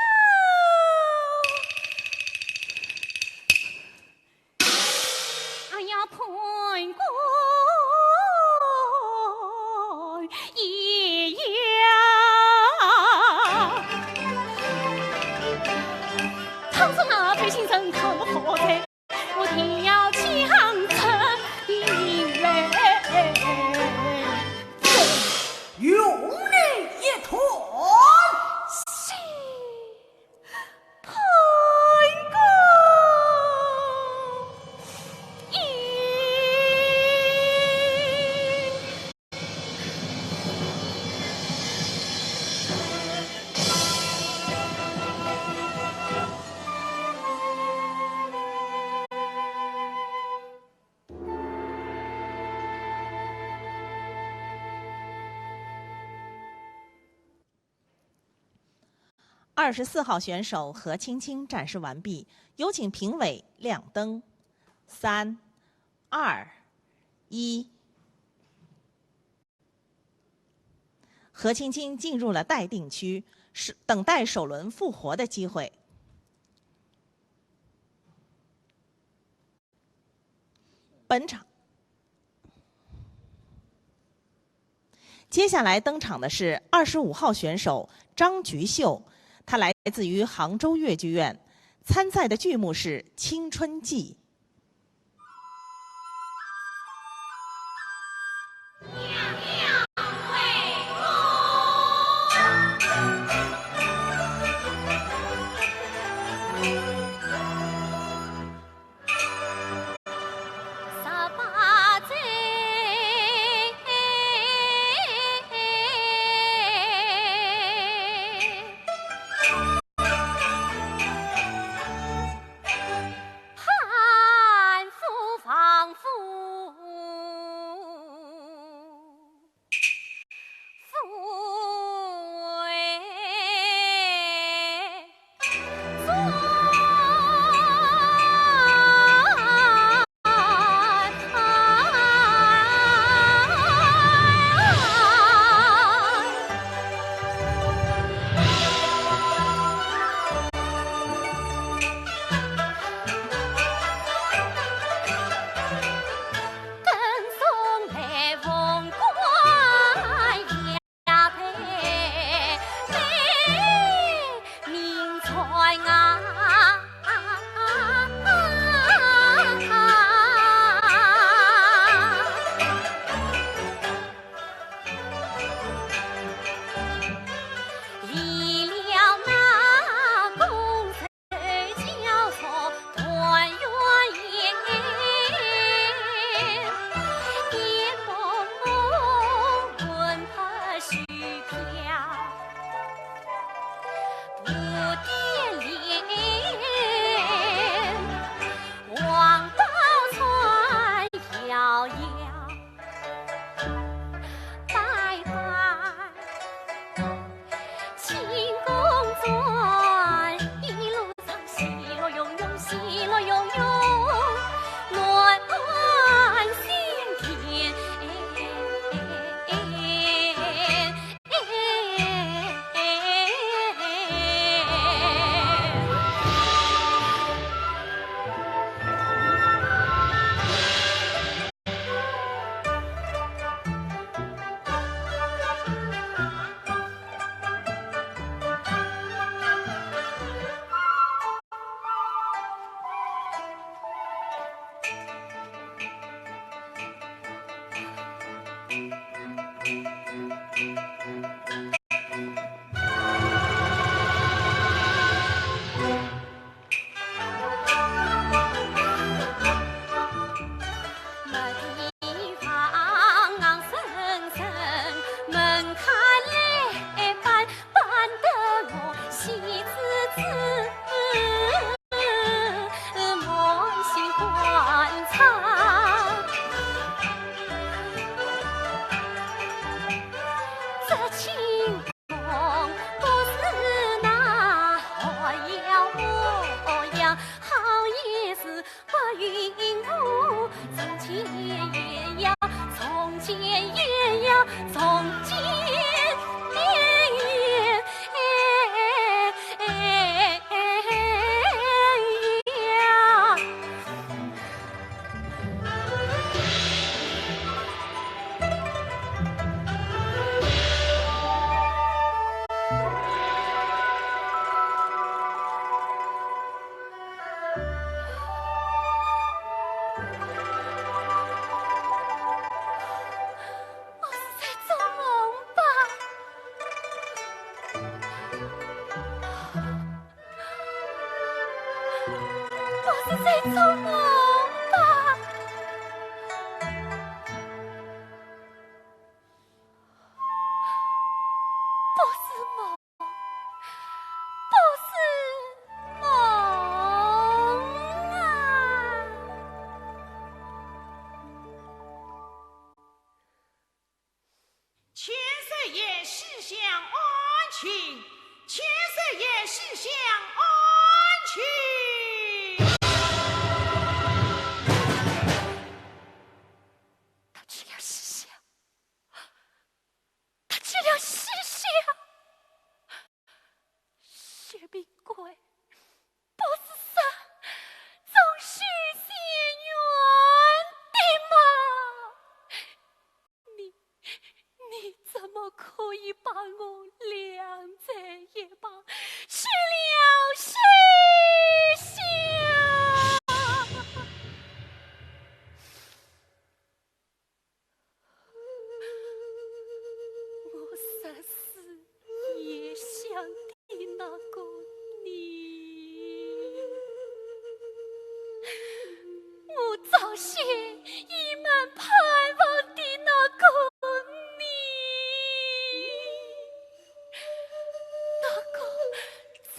哎呀，判官爷呀，倘若老百姓人看不好哉， 我定要将这兵来用力一断。是，判官爷。二十四号选手何青青展示完毕，有请评委亮灯。三、二、一。何青青进入了待定区，是等待首轮复活的机会。 本场。接下来登场的是二十五号选手张菊秀，她来自于杭州越剧院，参赛的剧目是《青春记》。在做梦吧？不是梦，不是梦啊！ 千岁爷，西厢安请。千岁爷，西厢安请。他去了西厢，他去了西厢。 薛平贵，不是说中书县院的吗？你，你怎么可以把我晾在一旁去了西厢？ 我杀死叶香的那个你，我早些隐瞒盼望的那个你，那个真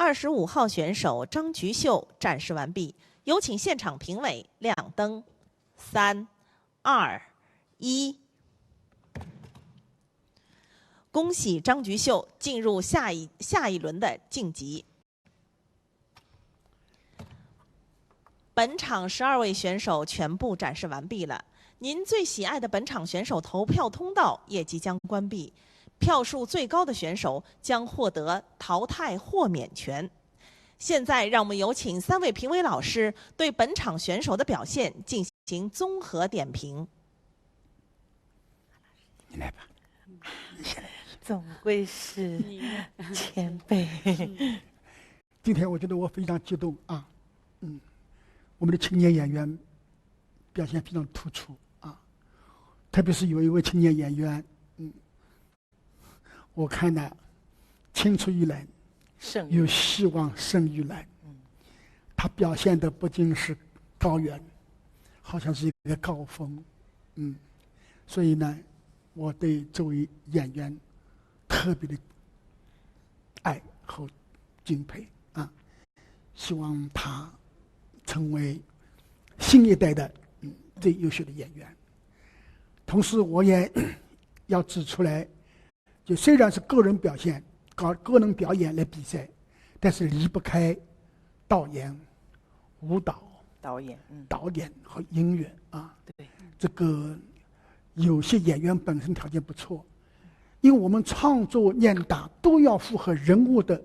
二十五号选手张菊秀展示完毕，有请现场评委亮灯。三、二、一。恭喜张菊秀进入下一下一轮的晋级。本场十二位选手全部展示完毕了，您最喜爱的本场选手投票通道也即将关闭，票数最高的选手将获得淘汰豁免权。现在，让我们有请三位评委老师对本场选手的表现进行综合点评。你来吧，你先来。总归是前辈。今天我觉得我非常激动啊，嗯，我们的青年演员表现非常突出啊，特别是有一位青年演员，嗯，我看呢，青出于蓝，胜于有希望胜于蓝。他表现的不仅是高远，好像是一个高峰，嗯，所以呢，我对这位演员特别的爱和敬佩啊，希望他成为新一代的，嗯，最优秀的演员。同时，我也要指出来，就虽然是个人表现，搞个人表演来比赛，但是离不开导演、舞蹈、导演，嗯，导演和音乐啊。对，这个有些演员本身条件不错，因为我们创作念打都要符合人物的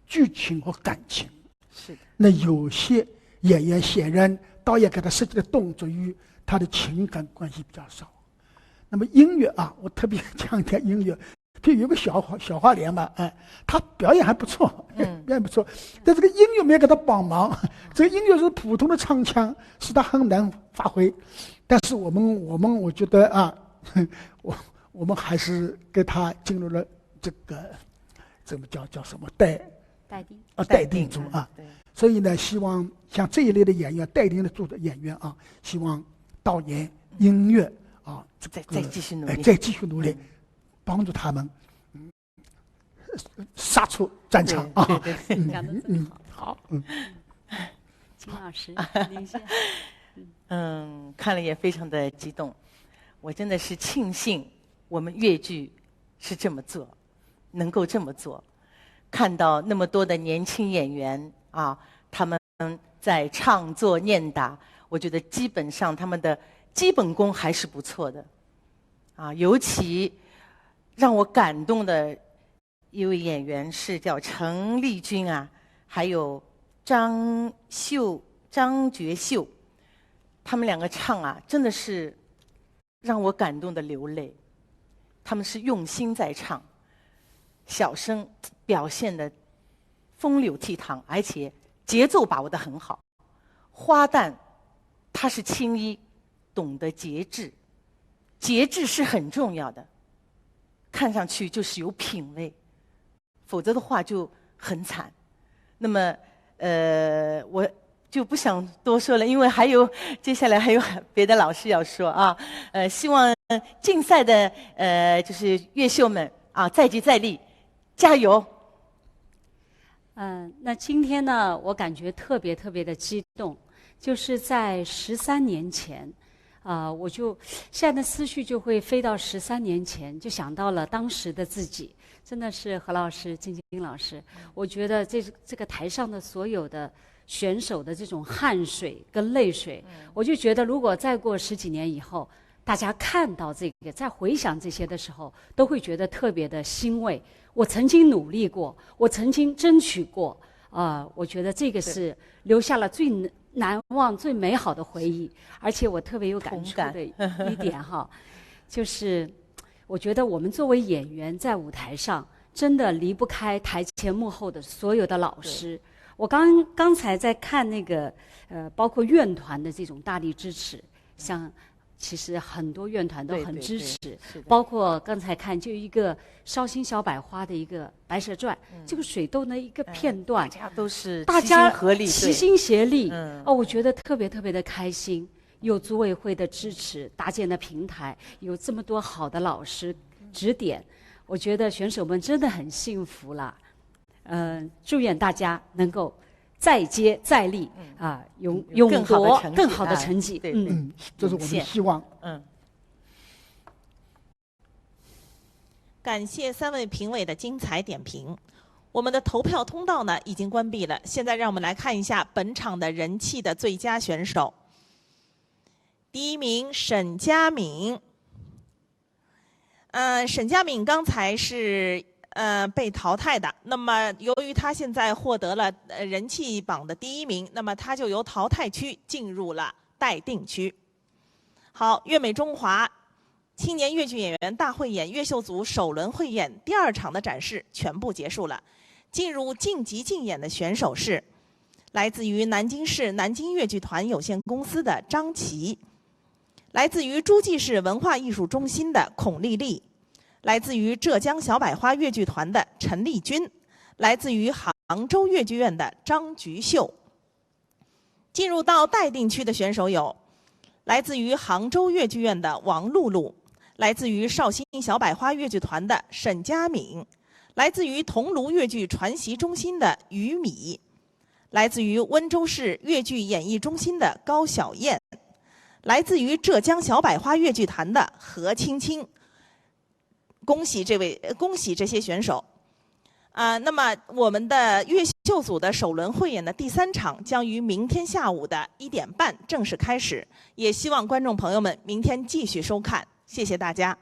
剧情和感情。是的，那有些演员显然导演给他设计的动作与他的情感关系比较少。那么音乐啊，我特别强调音乐，就有个小花小花脸嘛，哎，他表演还不错，嗯表演不错，但这个音乐没有给他帮忙，这个音乐是普通的唱腔，使他很难发挥。但是我们我们我觉得啊，我我们还是给他进入了这个怎么叫叫什么待待定。啊待定组啊。对，所以呢，希望像这一类的演员，待定的组的演员啊，希望导演、音乐啊，这再个再继续努力哎，再继续努力，帮助他们，嗯，杀出战场啊。对对对，讲得真好。好，嗯。金老师，您先。嗯，看了也非常的激动，我真的是庆幸我们越剧是这么做，能够这么做，看到那么多的年轻演员啊，他们在唱作念打，我觉得基本上他们的基本功还是不错的，啊，尤其让我感动的一位演员是叫陈丽君啊，还有张秀张觉秀，他们两个唱啊，真的是让我感动的流泪。他们是用心在唱，小生表现的风流倜傥，而且节奏把握的很好。花旦他是青衣，懂得节制，节制是很重要的，看上去就是有品位，否则的话就很惨。那么，呃，我就不想多说了，因为还有接下来还有别的老师要说啊。呃，希望竞赛的呃就是越秀们啊，再接再厉，加油！嗯，那今天呢，我感觉特别特别的激动，就是在十三年前，啊、我就现在思绪就会飞到十三年前，就想到了当时的自己。真的是何老师、金金老师，我觉得这这个台上的所有的选手的这种汗水跟泪水，我就觉得如果再过十几年以后，大家看到这个，再回想这些的时候，都会觉得特别的欣慰。我曾经努力过，我曾经争取过，啊、我觉得这个是留下了最难忘、最美好的回忆。而且我特别有感触的一点哈，就是我觉得我们作为演员，在舞台上真的离不开台前幕后的所有的老师。我刚刚才在看那个呃，包括院团的这种大力支持，像其实很多院团都很支持，是的，包括刚才看就一个烧心小百花的一个《白蛇传》，这个水斗的一个片段，大家都是大家齐心合力，齐心协力，嗯哦，我觉得特别特别的开心。有组委会的支持，搭建的平台，有这么多好的老师指点，我觉得选手们真的很幸福了。呃，祝愿大家能够再接再厉，嗯啊，勇有勇夺更好的成绩更好的啊成绩。对嗯，嗯，这是我们的希望。嗯，感谢三位评委的精彩点评。我们的投票通道呢已经关闭了，现在让我们来看一下本场的人气的最佳选手。第一名沈佳敏。呃，沈佳敏刚才是呃被淘汰的，那么由于她现在获得了呃人气榜的第一名，那么她就由淘汰区进入了待定区。好，月美中华青年越剧演员大汇演越秀组首轮汇演第二场的展示全部结束了。进入晋级竞演的选手是来自于南京市南京越剧团有限公司的张琪，来自于诸暨市文化艺术中心的孔丽丽，来自于浙江小百花越剧团的陈丽君，来自于杭州越剧院的张菊秀。进入到待定区的选手有来自于杭州越剧院的王璐璐，来自于绍兴小百花越剧团的沈佳敏，来自于桐庐越剧传习中心的于米，来自于温州市越剧演艺中心的高晓燕，来自于浙江小百花越剧团的何青青。恭喜这位，呃恭喜这些选手。啊，那么我们的越秀组的首轮汇演的第三场将于明天下午的一点半正式开始，也希望观众朋友们明天继续收看，谢谢大家。